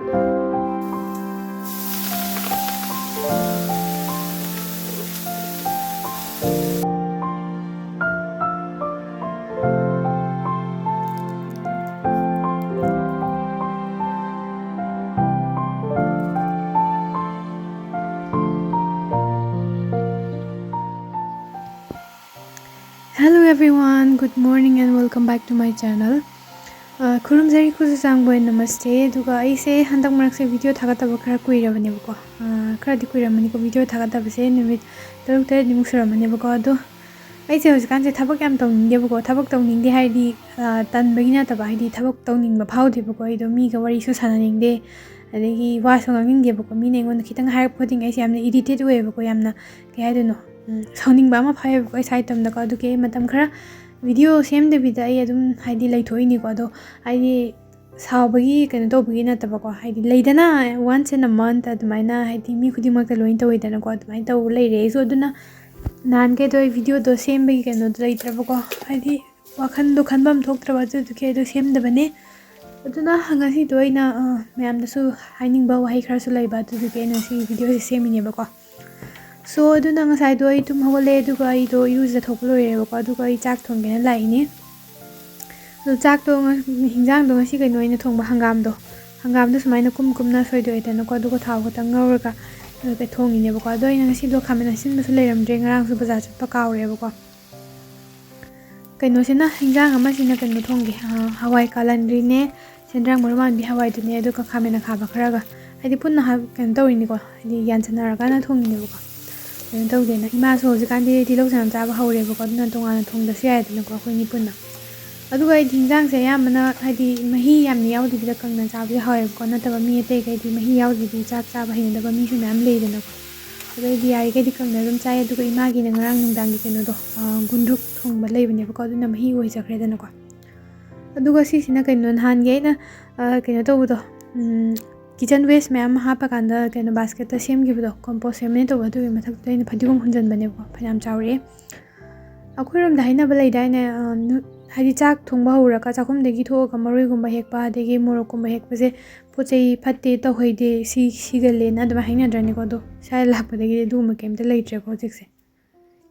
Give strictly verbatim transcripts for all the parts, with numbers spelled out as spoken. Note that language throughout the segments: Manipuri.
Hello everyone, good morning and welcome back to my channel. ꯑ, ꯈꯨꯔꯨꯝꯖꯔꯤ ꯈꯨꯖꯨ ꯆꯥꯡꯕꯣꯏ, ꯅꯃꯁꯇꯦ꯫ ꯑꯗꯨꯒ ꯑꯩꯁꯦ ꯍꯟꯗꯛ ꯃꯔꯛꯁꯦ ꯚꯤꯗꯤꯑꯣ ꯊꯥꯒꯠꯇꯕ ꯈꯔ ꯀꯨꯏꯔꯕꯅꯦꯕꯀꯣ꯫ ꯑ, ꯈꯔꯗꯤ ꯀꯨꯏꯔꯝꯃꯅꯤꯀꯣ ꯚꯤꯗꯤꯑꯣ ꯊꯥꯒꯠꯇꯕꯁꯦ, ꯅꯨꯃꯤꯠ ꯇꯔꯨꯛ ꯇꯔꯦꯠꯅꯤꯃꯨꯛ ꯁꯨꯔꯝꯃꯅꯦꯕꯀꯣ꯫ ꯑꯗꯣ ꯑꯩꯁꯦ ꯍꯧꯖꯤꯛꯀꯥꯟꯁꯦ ꯊꯕꯛ ꯌꯥꯝ ꯇꯧꯅꯤꯡꯗꯦꯕꯀꯣ꯫ ꯊꯕꯛ ꯇꯧꯅꯤꯡꯗꯦ ꯍꯥꯏꯗꯤ, ꯑ, ꯇꯟꯕꯒꯤ ꯅꯠꯇꯕ, ꯍꯥꯏꯗꯤ ꯊꯕꯛ ꯇꯧꯅꯤꯡꯕ ꯐꯥꯎꯗꯦꯕꯀꯣ꯫ ꯑꯩꯗꯣ ꯃꯤꯒ ꯋꯥꯔꯤꯁꯨ ꯁꯥꯟꯅꯅꯤꯡꯗꯦ, ꯑꯗꯒꯤ ꯋꯥꯁꯨ ꯉꯥꯡꯅꯤꯡꯗꯦꯕꯀꯣ꯫ ꯃꯤꯅ ꯑꯩꯉꯣꯟꯗ ꯈꯤꯇꯪ ꯍꯥꯏꯔꯛꯄ ꯈꯨꯗꯤꯡ ꯑꯩꯁꯦ ꯌꯥꯝꯅ ꯏꯔꯤꯇꯦꯠ ꯑꯣꯏꯌꯦꯕꯀꯣ꯫ ꯌꯥꯝꯅ, ꯀꯩ ꯍꯥꯏꯗꯣꯏꯅꯣ, ꯎꯝ, ꯁꯥꯎꯅꯤꯡꯕ ꯑꯃ ꯐꯥꯎꯋꯦꯕꯀꯣ ꯏꯁꯥ ꯏꯇꯣꯝꯗꯀꯣ꯫ ꯑꯗꯨꯒꯤ ꯑꯩ ꯃꯇꯝ ꯈꯔ ꯚꯤꯗꯤꯑꯣ ꯁꯦꯝꯗꯕꯤꯗ ꯑꯩ ꯑꯗꯨꯝ, ꯍꯥꯏꯗꯤ, ꯂꯩꯊꯣꯛꯏꯅꯤꯀꯣ꯫ ꯑꯗꯣ ꯍꯥꯏꯗꯤ ꯁꯥꯎꯕꯒꯤ ꯀꯩꯅꯣ ꯇꯧꯕꯒꯤ ꯅꯠꯇꯕꯀꯣ, ꯍꯥꯏꯗꯤ ꯂꯩꯗꯅ, once in a month ꯑꯗꯨꯃꯥꯏꯅ, ꯍꯥꯏꯗꯤ ꯃꯤ ꯈꯨꯗꯤꯡꯃꯛꯇ ꯂꯣꯏꯅ ꯇꯧꯋꯤꯗꯅꯀꯣ, ꯑꯗꯨꯃꯥꯏꯅ ꯇꯧꯔ ꯂꯩꯔꯦ ꯑꯩꯁꯨ꯫ ꯑꯗꯨꯅ ꯅꯍꯥꯟꯈꯩꯗꯣ ꯑꯩ ꯚꯤꯗꯤꯑꯣꯗꯣ ꯁꯦꯝꯕꯒꯤ ꯀꯩꯅꯣꯗꯣ ꯂꯩꯇ꯭ꯔꯕꯀꯣ, ꯍꯥꯏꯗꯤ ꯋꯥꯈꯟꯗꯣ ꯈꯟꯐꯝ ꯊꯣꯛꯇ꯭ꯔꯕ, ꯑꯗꯨꯗꯨꯒꯤ ꯑꯩꯗꯣ ꯁꯦꯝꯗꯕꯅꯦ꯫ ꯑꯗꯨꯅ ꯉꯁꯤꯗꯣ ꯑꯩꯅ, ꯑ, ꯃꯌꯥꯝꯗꯁꯨ ꯍꯥꯏꯅꯤꯡꯕ ꯋꯥꯍꯩ ꯈꯔꯁꯨ ꯂꯩꯕ, ꯑꯗꯨꯗꯨꯒꯤ ꯑꯩꯅ ꯁꯤ ꯚꯤꯗꯤꯑꯣꯁꯦ ꯁꯦꯝꯃꯤꯅꯦꯕꯀꯣ꯫ So, ꯑꯗꯨꯅ ꯉꯁꯥꯏꯗꯣ ꯑꯩ ꯇꯨꯝ ꯍꯧꯒꯠꯂꯦ, ꯑꯗꯨꯒ ꯑꯩꯗꯣ ꯏꯔꯨꯖꯊꯣꯛꯄ ꯂꯣꯏꯔꯦꯕꯀꯣ, ꯑꯗꯨꯒ ꯑꯩ ꯆꯥꯛ ꯊꯣꯡꯒꯦꯅ ꯂꯥꯛꯏꯅꯦ꯫ ꯑꯗꯣ ꯆꯥꯛꯇꯣ ꯉ-, ꯍꯤꯟꯖꯥꯡꯗꯣ ꯉꯁꯤ ꯀꯩꯅꯣ ꯑꯣꯏꯅ ꯊꯣꯡꯕ, ꯍꯪꯒꯥꯝꯗꯣ, ꯍꯪꯒꯥꯝꯗꯣ ꯁꯨꯃꯥꯏꯅ ꯀꯨꯝ ꯀꯨꯝꯅ ꯁꯣꯏꯗꯣꯛꯑꯦꯗꯅꯀꯣ, ꯑꯗꯨꯒ ꯊꯥꯎ ꯈꯛꯇꯪ ꯉꯧꯔꯒ, ꯑꯗꯨꯒ ꯊꯣꯡꯉꯤꯅꯦꯕꯀꯣ꯫ ꯑꯗꯣ ꯑꯩꯅ ꯉꯁꯤꯗꯣ ꯈꯥꯃꯦꯟ ꯑꯁꯤꯟꯕꯁꯨ ꯂꯩꯔꯝꯗ꯭ꯔꯦ, ꯉꯔꯥꯡꯁꯨ ꯕꯖꯥꯔ ꯆꯠꯄ ꯀꯥꯎꯔꯦꯕꯀꯣ꯫ ꯀꯩꯅꯣꯁꯤꯅ ꯍꯤꯟꯖꯥꯡ ꯑꯃꯁꯤꯅ ꯀꯩꯅꯣ ꯊꯣꯡꯒꯦ, ꯑ, ꯍꯋꯥꯏ ꯀꯥꯂꯟꯗ꯭ꯔꯤꯅꯦ, ꯁꯦꯟꯗ꯭ꯔꯥꯡ ꯃꯔꯨ ꯃꯥꯟꯕꯤ ꯍꯋꯥꯏꯗꯨꯅꯦ, ꯑꯗꯨꯒ ꯈꯥꯃꯦꯟ ꯑꯈꯥꯕ ꯈꯔꯒ, ꯍꯥꯏꯗꯤ ꯄꯨꯟꯅ ꯍꯥꯞ-, ꯀꯩꯅꯣ ꯇꯧꯔꯤꯅꯤꯀꯣ, ꯍꯥꯏꯗꯤ ꯌꯥꯟꯁꯟꯅꯔꯀꯥꯟꯗ ꯊꯣꯡꯉꯤꯅꯦꯕꯀꯣ꯫ ꯀꯩꯅꯣ ꯇꯧꯗꯦꯅ, ꯏꯃꯥꯁꯨ ꯍꯧꯖꯤꯛꯀꯥꯟꯗꯤ ꯇꯤꯜꯍꯧ ꯆꯅꯝ ꯆꯥꯕ ꯍꯧꯔꯦꯕꯀꯣ, ꯑꯗꯨꯅ ꯇꯣꯉꯥꯟꯅ ꯊꯣꯡꯗ꯭ꯔꯁꯨ ꯌꯥꯏꯗꯅꯀꯣ ꯑꯩꯈꯣꯏꯅꯤ ꯄꯨꯟꯅ꯫ ꯑꯗꯨꯒ ꯑꯩꯗꯤ ꯍꯤꯟꯖꯥꯡꯁꯦ ꯑꯌꯥꯝꯕꯅ, ꯍꯥꯏꯗꯤ, ꯃꯍꯤ ꯌꯥꯝꯅ ꯌꯥꯎꯗꯕꯤꯗ ꯀꯪꯅ ꯆꯥꯕꯁꯦ ꯍꯥꯎꯋꯦꯕꯀꯣ, ꯅꯠꯇꯕ ꯃꯤ ꯑꯇꯩꯈꯩꯗꯤ ꯃꯍꯤ ꯌꯥꯎꯗꯕꯤ ꯆꯥꯛ ꯆꯥꯕ ꯍꯩꯅꯗꯕ ꯃꯤꯁꯨ ꯃꯌꯥꯝ ꯂꯩꯗꯅꯀꯣ꯫ ꯑꯗꯣ ꯑꯩꯗꯤ ꯌꯥꯔꯤꯈꯩꯗꯤ ꯀꯪꯅ ꯑꯗꯨꯝ ꯆꯥꯏ꯫ ꯑꯗꯨꯒ ꯏꯃꯥꯒꯤꯅ ꯉꯔꯥꯡ ꯅꯨꯡꯗꯥꯡꯒꯤ ꯀꯩꯅꯣꯗꯣ, ꯑ, ꯒꯨꯟꯗ꯭ꯔꯨꯛ ꯊꯣꯡꯕ ꯂꯩꯕꯅꯦꯕꯀꯣ, ꯑꯗꯨꯅ ꯃꯍꯤ ꯑꯣꯏꯖꯈ꯭ꯔꯦꯗꯅꯀꯣ꯫ ꯑꯗꯨꯒ ꯁꯤꯁꯤꯅ ꯀꯩꯅꯣ, ꯅꯍꯥꯟꯒꯤ ꯑꯩꯅ, ꯑ, ꯀꯩꯅꯣ ꯇꯧꯕꯗꯣ, ꯎꯝ, kitchen waste ꯃꯌꯥꯝ ꯍꯥꯞꯄꯀꯥꯟꯗ ꯀꯩꯅꯣ basketꯇ ꯁꯦꯝꯈꯤꯕꯗꯣ, compost ꯁꯦꯝꯃꯦ ꯇꯧꯕ, ꯑꯗꯨꯒꯤ ꯃꯊꯛꯇ ꯑꯩꯅ ꯐꯗꯤꯒꯣꯝ ꯍꯨꯟꯖꯟꯕꯅꯦꯕꯀꯣ, ꯐꯅꯌꯥꯝ ꯆꯥꯎꯔꯛꯑꯦ꯫ ꯑꯩꯈꯣꯏꯔꯣꯝꯗ ꯍꯥꯏꯅꯕ ꯂꯩꯗꯥꯏꯅꯦ, ꯑ, ꯅꯨ-, ꯍꯥꯏꯗꯤ ꯆꯥꯛ ꯊꯣꯡꯕ ꯍꯧꯔꯒ ꯆꯥꯛꯈꯨꯝꯗꯒꯤ ꯊꯣꯛꯑꯒ ꯃꯔꯣꯏꯒꯨꯝꯕ ꯍꯦꯛꯄ, ꯑꯗꯒꯤ ꯃꯣꯔꯣꯛꯀꯨꯝꯕ ꯍꯦꯛꯄꯁꯦ ꯄꯣꯠ ꯆꯩ ꯐꯠꯇꯦ, ꯇꯧꯍꯩꯗꯦ, ꯁꯤ ꯁꯤꯒꯜꯂꯦꯅ ꯑꯗꯨꯃꯥꯏꯅ ꯍꯥꯏꯅꯗ꯭ꯔꯅꯤꯀꯣ꯫ ꯑꯗꯣ ꯁ꯭ꯋꯥꯏꯗ ꯂꯥꯛꯄꯗꯒꯤꯗꯤ ꯑꯗꯨꯒꯨꯝꯕ ꯀꯩꯝꯇ ꯂꯩꯇ꯭ꯔꯦꯀꯣ ꯍꯧꯖꯤꯛꯁꯦ꯫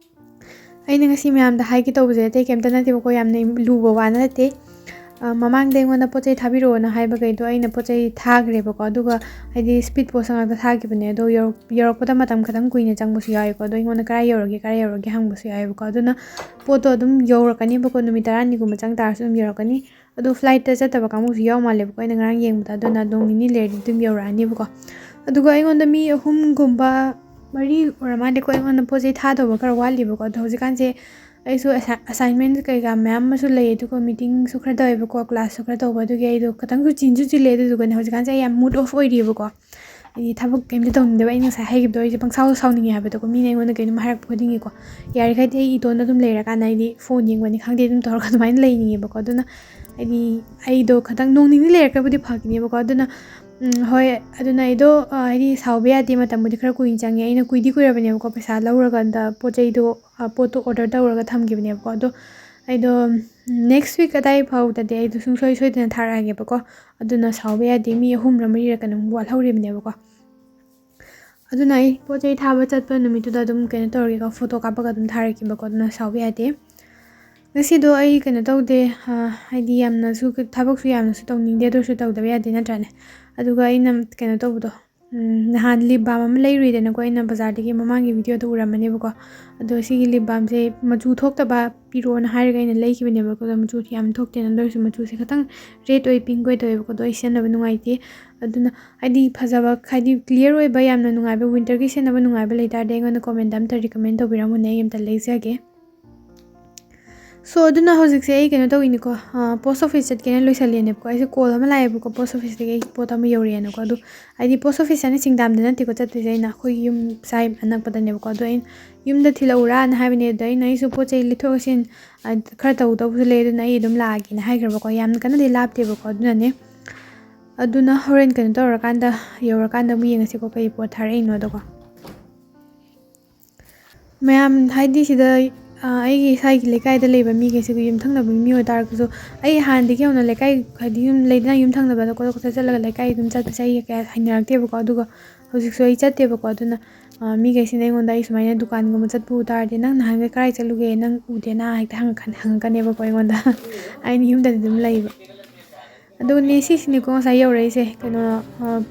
ꯑꯩꯅ ꯉꯁꯤ ꯃꯌꯥꯝꯗ ꯍꯥꯏꯒꯦ ꯇꯧꯕꯁꯦ ꯑꯇꯩ ꯀꯩꯝꯇ ꯅꯠꯇꯦꯕꯀꯣ, ꯌꯥꯝꯅ ꯂꯨꯕ ꯋꯥ ꯅꯠꯇꯦ꯫ ꯑ, ꯃꯃꯥꯡꯗ ꯑꯩꯉꯣꯟꯗ ꯄꯣꯠ ꯆꯩ ꯊꯥꯕꯤꯔꯛꯑꯣꯅ ꯍꯥꯏꯕꯈꯩꯗꯣ ꯑꯩꯅ ꯄꯣꯠ ꯆꯩ ꯊꯥꯈ꯭ꯔꯦꯕꯀꯣ꯫ ꯑꯗꯨꯒ ꯍꯥꯏꯗꯤ ꯁ꯭ꯄꯤꯠ ꯄꯣꯁ ꯉꯥꯛꯇ ꯊꯥꯈꯤꯕꯅꯦ꯫ ꯑꯗꯣ ꯌꯧꯔꯛ-, ꯌꯧꯔꯛꯄꯗ ꯃꯇꯝ ꯈꯤꯇꯪ ꯀꯨꯏꯅ ꯆꯪꯕꯁꯨ ꯌꯥꯎꯋꯦꯀꯣ꯫ ꯑꯗꯣ ꯑꯩꯉꯣꯟꯗ "ꯀꯔꯥꯏ ꯌꯧꯔꯒꯦ, ꯀꯔꯥꯏ ꯌꯧꯔꯒꯦ?" ꯍꯪꯕꯁꯨ ꯌꯥꯎꯋꯦꯕꯀꯣ꯫ ꯑꯗꯨꯅ ꯄꯣꯠꯇꯣ ꯑꯗꯨꯝ ꯌꯧꯔꯛꯀꯅꯦꯕꯀꯣ, ꯅꯨꯃꯤꯠ ꯇꯔꯥꯅꯤꯒꯨꯝꯕ ꯆꯪ ꯇꯥꯔꯁꯨ ꯑꯗꯨꯝ ꯌꯧꯔꯛꯀꯅꯤ꯫ ꯑꯗꯣ ꯐ꯭ꯂꯥꯏꯠꯇ ꯆꯠꯇꯕ ꯀꯥꯡꯕꯨꯁꯨ ꯌꯥꯎ ꯃꯥꯜꯂꯦꯕꯀꯣ, ꯑꯩꯅ ꯉꯔꯥꯡ ꯌꯦꯡꯕꯗ꯫ ꯑꯗꯨꯅ ꯅꯣꯡ ꯅꯤꯅꯤ ꯂꯩꯔꯗꯤ ꯑꯗꯨꯝ ꯌꯧꯔꯛꯑꯅꯦꯕꯀꯣ꯫ ꯑꯗꯨꯒ ꯑꯩꯉꯣꯟꯗ ꯃꯤ ꯑꯍꯨꯝꯒꯨꯝꯕ, ꯃꯔꯤ ꯑꯣꯏꯔ ꯃꯥꯜꯂꯦꯀꯣ, ꯑꯩꯉꯣꯟꯗ ꯄꯣꯠ ꯆꯩ ꯊꯥꯗꯧꯕ ꯈꯔ ꯋꯥꯠꯂꯤꯕꯀꯣ꯫ ꯑꯗꯣ ꯍꯧꯖꯤꯛꯀꯥꯟꯁꯦ ꯑꯩꯁꯨ ꯑꯦꯁꯥ-, ꯑꯦꯁꯥꯏꯟꯃꯦꯟ ꯀꯩꯀꯥ ꯃꯌꯥꯝ ꯑꯃꯁꯨ ꯂꯩ, ꯑꯗꯨꯒ ꯃꯤꯇꯤꯡꯁꯨ ꯈꯔ ꯇꯧꯋꯦꯕꯀꯣ, ꯀ꯭ꯂꯥꯁꯁꯨ ꯈꯔ ꯇꯧꯕ, ꯑꯗꯨꯒꯤ ꯑꯩꯗꯣ ꯈꯤꯇꯪꯁꯨ ꯆꯤꯟꯁꯨ ꯆꯤꯜꯂꯦ꯫ ꯑꯗꯨꯗꯨꯒꯅꯦ, ꯍꯧꯖꯤꯛꯀꯥꯟꯁꯦ ꯑꯩ ꯌꯥꯝ mood off ꯑꯣꯏꯔꯤꯑꯕꯀꯣ꯫ ꯍꯥꯏꯗꯤ ꯊꯕꯛ ꯀꯩꯝꯇ ꯇꯧꯅꯤꯡꯗꯕ, ꯑꯩꯅ ꯉꯁꯥꯏ ꯍꯥꯏꯈꯤꯕꯗꯣ, ꯑꯩꯁꯦ ꯄꯪꯁꯥꯎ ꯁꯥꯎꯅꯤꯡꯉꯦ ꯍꯥꯏꯕꯗꯣꯀꯣ, ꯃꯤꯅ ꯑꯩꯉꯣꯟꯗ ꯀꯩꯅꯣꯝ ꯍꯥꯏꯔꯛꯄ ꯈꯨꯗꯤꯡꯒꯤꯀꯣ꯫ ꯌꯥꯔꯤꯈꯩꯗꯤ ꯑꯩ ꯏꯇꯣꯟꯗ ꯑꯗꯨꯝ ꯂꯩꯔꯀꯥꯟꯗ, ꯍꯥꯏꯗꯤ ꯐꯣꯟ ꯌꯦꯡꯕꯅꯤ ꯈꯪꯗꯦ, ꯑꯗꯨꯝ ꯇꯧꯔꯒ ꯑꯗꯨꯃꯥꯏꯅ ꯂꯩꯅꯤꯡꯉꯦꯕꯀꯣ꯫ ꯑꯗꯨꯅ ꯍꯥꯏꯗꯤ ꯑꯩꯗꯣ ꯈꯤꯇꯪ ꯅꯣꯡ ꯅꯤꯅꯤ ꯂꯩꯔꯒꯕꯨꯗꯤ ꯐꯈꯤꯅꯦꯕꯀꯣ꯫ ꯑꯗꯨꯅ, ꯎꯝ, ꯍꯣꯏ, ꯑꯗꯨꯅ ꯑꯩꯗꯣ, ꯑ, ꯍꯥꯏꯗꯤ ꯁꯥꯎꯕ ꯌꯥꯗꯦ, ꯃꯇꯝꯕꯨꯗꯤ ꯈꯔ ꯀꯨꯏꯅ ꯆꯪꯉꯦ, ꯑꯩꯅ ꯀꯨꯏꯗꯤ ꯀꯨꯏꯔꯕꯅꯦꯕꯀꯣ, ꯄꯩꯁꯥ ꯂꯧꯔꯀꯥꯟꯗ ꯄꯣꯠ ꯆꯩꯗꯣ, ꯑ, ꯄꯣꯠꯇꯣ order ꯇꯧꯔꯒ ꯊꯝꯈꯤꯕꯅꯦꯕꯀꯣ꯫ ꯑꯗꯣ ꯑꯩꯗꯣ next week ꯑꯗꯥꯏ ꯐꯥꯎꯗꯗꯤ ꯑꯩꯗꯣ ꯁꯨꯡꯁꯣꯏ ꯁꯣꯏꯗꯅ ꯊꯥꯔꯛꯑꯒꯦꯕꯀꯣ꯫ ꯑꯗꯨꯅ ꯁꯥꯎꯕ ꯌꯥꯗꯦ, ꯃꯤ ꯑꯍꯨꯝꯔ ꯃꯔꯤꯔ ꯀꯩꯅꯣꯝ ꯋꯥꯠꯍꯧꯔꯤꯕꯅꯦꯕꯀꯣ꯫ ꯑꯗꯨꯅ ꯑꯩ ꯄꯣꯠ ꯆꯩ ꯊꯥꯕ ꯆꯠꯄ ꯅꯨꯃꯤꯠꯇꯨꯗ ꯑꯗꯨꯝ ꯀꯩꯅꯣ ꯇꯧꯔꯒꯦꯀꯣ, ꯐꯣꯇꯣ ꯀꯥꯞꯄꯒ ꯑꯗꯨꯝ ꯊꯥꯔꯛꯀꯦꯕꯀꯣ, ꯑꯗꯨꯅ ꯁꯥꯎꯕ ꯌꯥꯗꯦ꯫ ꯉꯁꯤꯗꯣ ꯑꯩ ꯀꯩꯅꯣ ꯇꯧꯗꯦ, ꯑ, ꯍꯥꯏꯗꯤ ꯌꯥꯝꯅꯁꯨ, ꯊꯕꯛꯁꯨ ꯌꯥꯝꯅꯁꯨ ꯇꯧꯅꯤꯡꯗꯦ, ꯑꯗꯨ ꯑꯣꯏꯔꯁꯨ ꯇꯧꯗꯕ ꯌꯥꯗꯦ ꯅꯠꯇ꯭ꯔꯥꯅꯦ? ꯑꯗꯨꯒ ꯑꯩꯅ ꯀꯩꯅꯣ ꯇꯧꯕꯗꯣ, ꯎꯝ, ꯅꯍꯥꯟ lip balm ꯑꯃ ꯂꯩꯔꯨꯏꯗꯅꯀꯣ, ꯑꯩꯅ ꯕꯖꯥꯔꯗꯒꯤ ꯃꯃꯥꯡꯒꯤ videoꯗ ꯎꯔꯝꯃꯅꯦꯕꯀꯣ꯫ ꯑꯗꯣ ꯁꯤꯒꯤ lip balmꯁꯦ ꯃꯆꯨ ꯊꯣꯛꯇꯕ ꯄꯤꯔꯛꯑꯣꯅ ꯍꯥꯏꯔꯒ ꯑꯩꯅ ꯂꯩꯈꯤꯕꯅꯦꯕꯀꯣ꯫ ꯑꯗꯣ ꯃꯆꯨ ꯌꯥꯝ ꯊꯣꯛꯇꯦꯅ, ꯑꯗꯨ ꯑꯣꯏꯔꯁꯨ ꯃꯆꯨꯁꯦ ꯈꯤꯇꯪ red ꯑꯣꯏ, pink ꯑꯣꯏ ꯇꯧꯋꯦꯕꯀꯣ꯫ ꯑꯗꯣ ꯑꯩ ꯁꯤꯖꯤꯟꯅꯕ ꯅꯨꯡꯉꯥꯏꯇꯦ꯫ ꯑꯗꯨꯅ ꯍꯥꯏꯗꯤ ꯐꯖꯕ, ꯍꯥꯏꯗꯤ clear ꯑꯣꯏꯕ, ꯌꯥꯝꯅ ꯅꯨꯡꯉꯥꯏꯕ, winterꯒꯤ ꯁꯤꯖꯤꯟꯅꯕ ꯅꯨꯡꯉꯥꯏꯕ ꯂꯩꯇꯥꯔꯗꯤ ꯑꯩꯉꯣꯟꯗ commentꯗ ꯑꯝꯇ recommend ꯇꯧꯕꯤꯔꯝꯃꯨꯅꯦ, ꯑꯩ ꯑꯝꯇ ꯂꯩꯖꯒꯦ꯫ So, ꯑꯗꯨꯅ ꯍꯧꯖꯤꯛꯁꯦ ꯑꯩ ꯀꯩꯅꯣ ꯇꯧꯏꯅꯤꯀꯣ, ꯑ, post office ꯆꯠꯀꯦꯅ ꯂꯣꯏꯁꯜꯂꯤꯅꯦꯕꯀꯣ꯫ ꯑꯩꯁꯦ call ꯑꯃ ꯂꯥꯛꯑꯦꯕꯀꯣ, post officeꯇꯒꯤ ꯑꯩ ꯄꯣꯠ ꯑꯃ ꯌꯧꯔꯛꯑꯦꯅꯀꯣ꯫ ꯑꯗꯣ ꯍꯥꯏꯗꯤ post office ꯍꯥꯏꯅ ꯆꯤꯡꯗꯥꯝꯗ ꯅꯠꯇꯦꯀꯣ ꯆꯠꯇꯣꯏꯁꯦ, ꯑꯩꯅ ꯑꯩꯈꯣꯏꯒꯤ ꯌꯨꯝ ꯁꯥꯏ ꯑꯅꯛꯄꯗꯅꯦꯕꯀꯣ꯫ ꯑꯗꯣ ꯑꯩꯅ ꯌꯨꯝꯗ ꯊꯤꯜꯂꯛꯎꯔꯥꯅ ꯍꯥꯏꯕꯅꯦ꯫ ꯑꯗꯣ ꯑꯩꯅ ꯑꯩꯁꯨ ꯄꯣꯠ ꯆꯩ ꯂꯤꯊꯣꯛ ꯂꯤꯁꯤꯟ, ꯑ, ꯈꯔ ꯇꯧꯗꯧꯕꯁꯨ ꯂꯩ, ꯑꯗꯨꯅ ꯑꯩ ꯑꯗꯨꯝ ꯂꯥꯛꯑꯒꯦꯅ ꯍꯥꯏꯈ꯭ꯔꯕꯀꯣ꯫ ꯌꯥꯝ ꯀꯟꯅꯗꯤ ꯂꯥꯞꯇꯦꯕꯀꯣ, ꯑꯗꯨꯅꯅꯦ꯫ ꯑꯗꯨꯅ ꯍꯣꯔꯦꯟ ꯀꯩꯅꯣ ꯇꯧꯔꯀꯥꯟꯗ, ꯌꯧꯔꯀꯥꯟꯗ ꯑꯃꯨꯛ ꯌꯦꯡꯉꯁꯤꯀꯣ, ꯀꯩ ꯄꯣꯠ ꯊꯥꯔꯛꯏꯅꯣꯗꯣꯀꯣ꯫ ꯃꯌꯥꯝ ꯍꯥꯏꯗꯤ ꯁꯤꯗ, ꯑꯩꯒꯤ ꯏꯁꯥꯒꯤ ꯂꯩꯀꯥꯏꯗ ꯂꯩꯕ ꯃꯤꯈꯩꯁꯤꯒ ꯌꯨꯝꯊꯪꯅꯕ ꯃꯤ ꯑꯣꯏꯇꯥꯔꯒꯁꯨ, ꯑꯩ ꯍꯥꯟꯅꯗꯒꯤ ꯍꯧꯅ ꯂꯩꯀꯥꯏ, ꯍꯥꯏꯗꯤ ꯌꯨꯝ ꯂꯩꯗꯅ, ꯌꯨꯝꯊꯪꯅꯕꯗ ꯀꯣꯏꯔꯛ ꯀꯣꯏꯆꯠ ꯆꯠꯂꯒ ꯂꯩꯀꯥꯏ ꯑꯗꯨꯝ ꯆꯠꯄꯁꯦ ꯑꯩ ꯀꯌꯥ ꯍꯩꯅꯔꯛꯇꯦꯕꯀꯣ꯫ ꯑꯗꯨꯒ ꯍꯧꯖꯤꯛꯁꯨ ꯑꯩ ꯆꯠꯇꯦꯕꯀꯣ꯫ ꯑꯗꯨꯅ ꯃꯤꯈꯩꯁꯤꯅ ꯑꯩꯉꯣꯟꯗ, ꯑꯩ ꯁꯨꯃꯥꯏꯅ ꯗꯨꯀꯥꯟꯒꯨꯝꯕ ꯆꯠꯄ ꯎ ꯇꯥꯔꯗꯤ, "ꯅꯪ ꯅꯍꯥꯟꯈꯩ ꯀꯗꯥꯏ ꯆꯠꯂꯨꯒꯦ? ꯅꯪ ꯎꯗꯦꯅ?" ꯍꯦꯛꯇ ꯍꯪꯉꯛꯀꯅꯦꯕꯀꯣ ꯑꯩꯉꯣꯟꯗ꯫ ꯑꯩꯅ ꯌꯨꯝꯗꯗꯤ ꯑꯗꯨꯝ ꯂꯩꯕ꯫ ꯑꯗꯨꯅꯦ, ꯁꯤꯁꯤꯅꯦꯀꯣ ꯉꯁꯥꯏ ꯌꯧꯔꯛꯏꯁꯦ꯫ ꯀꯩꯅꯣ,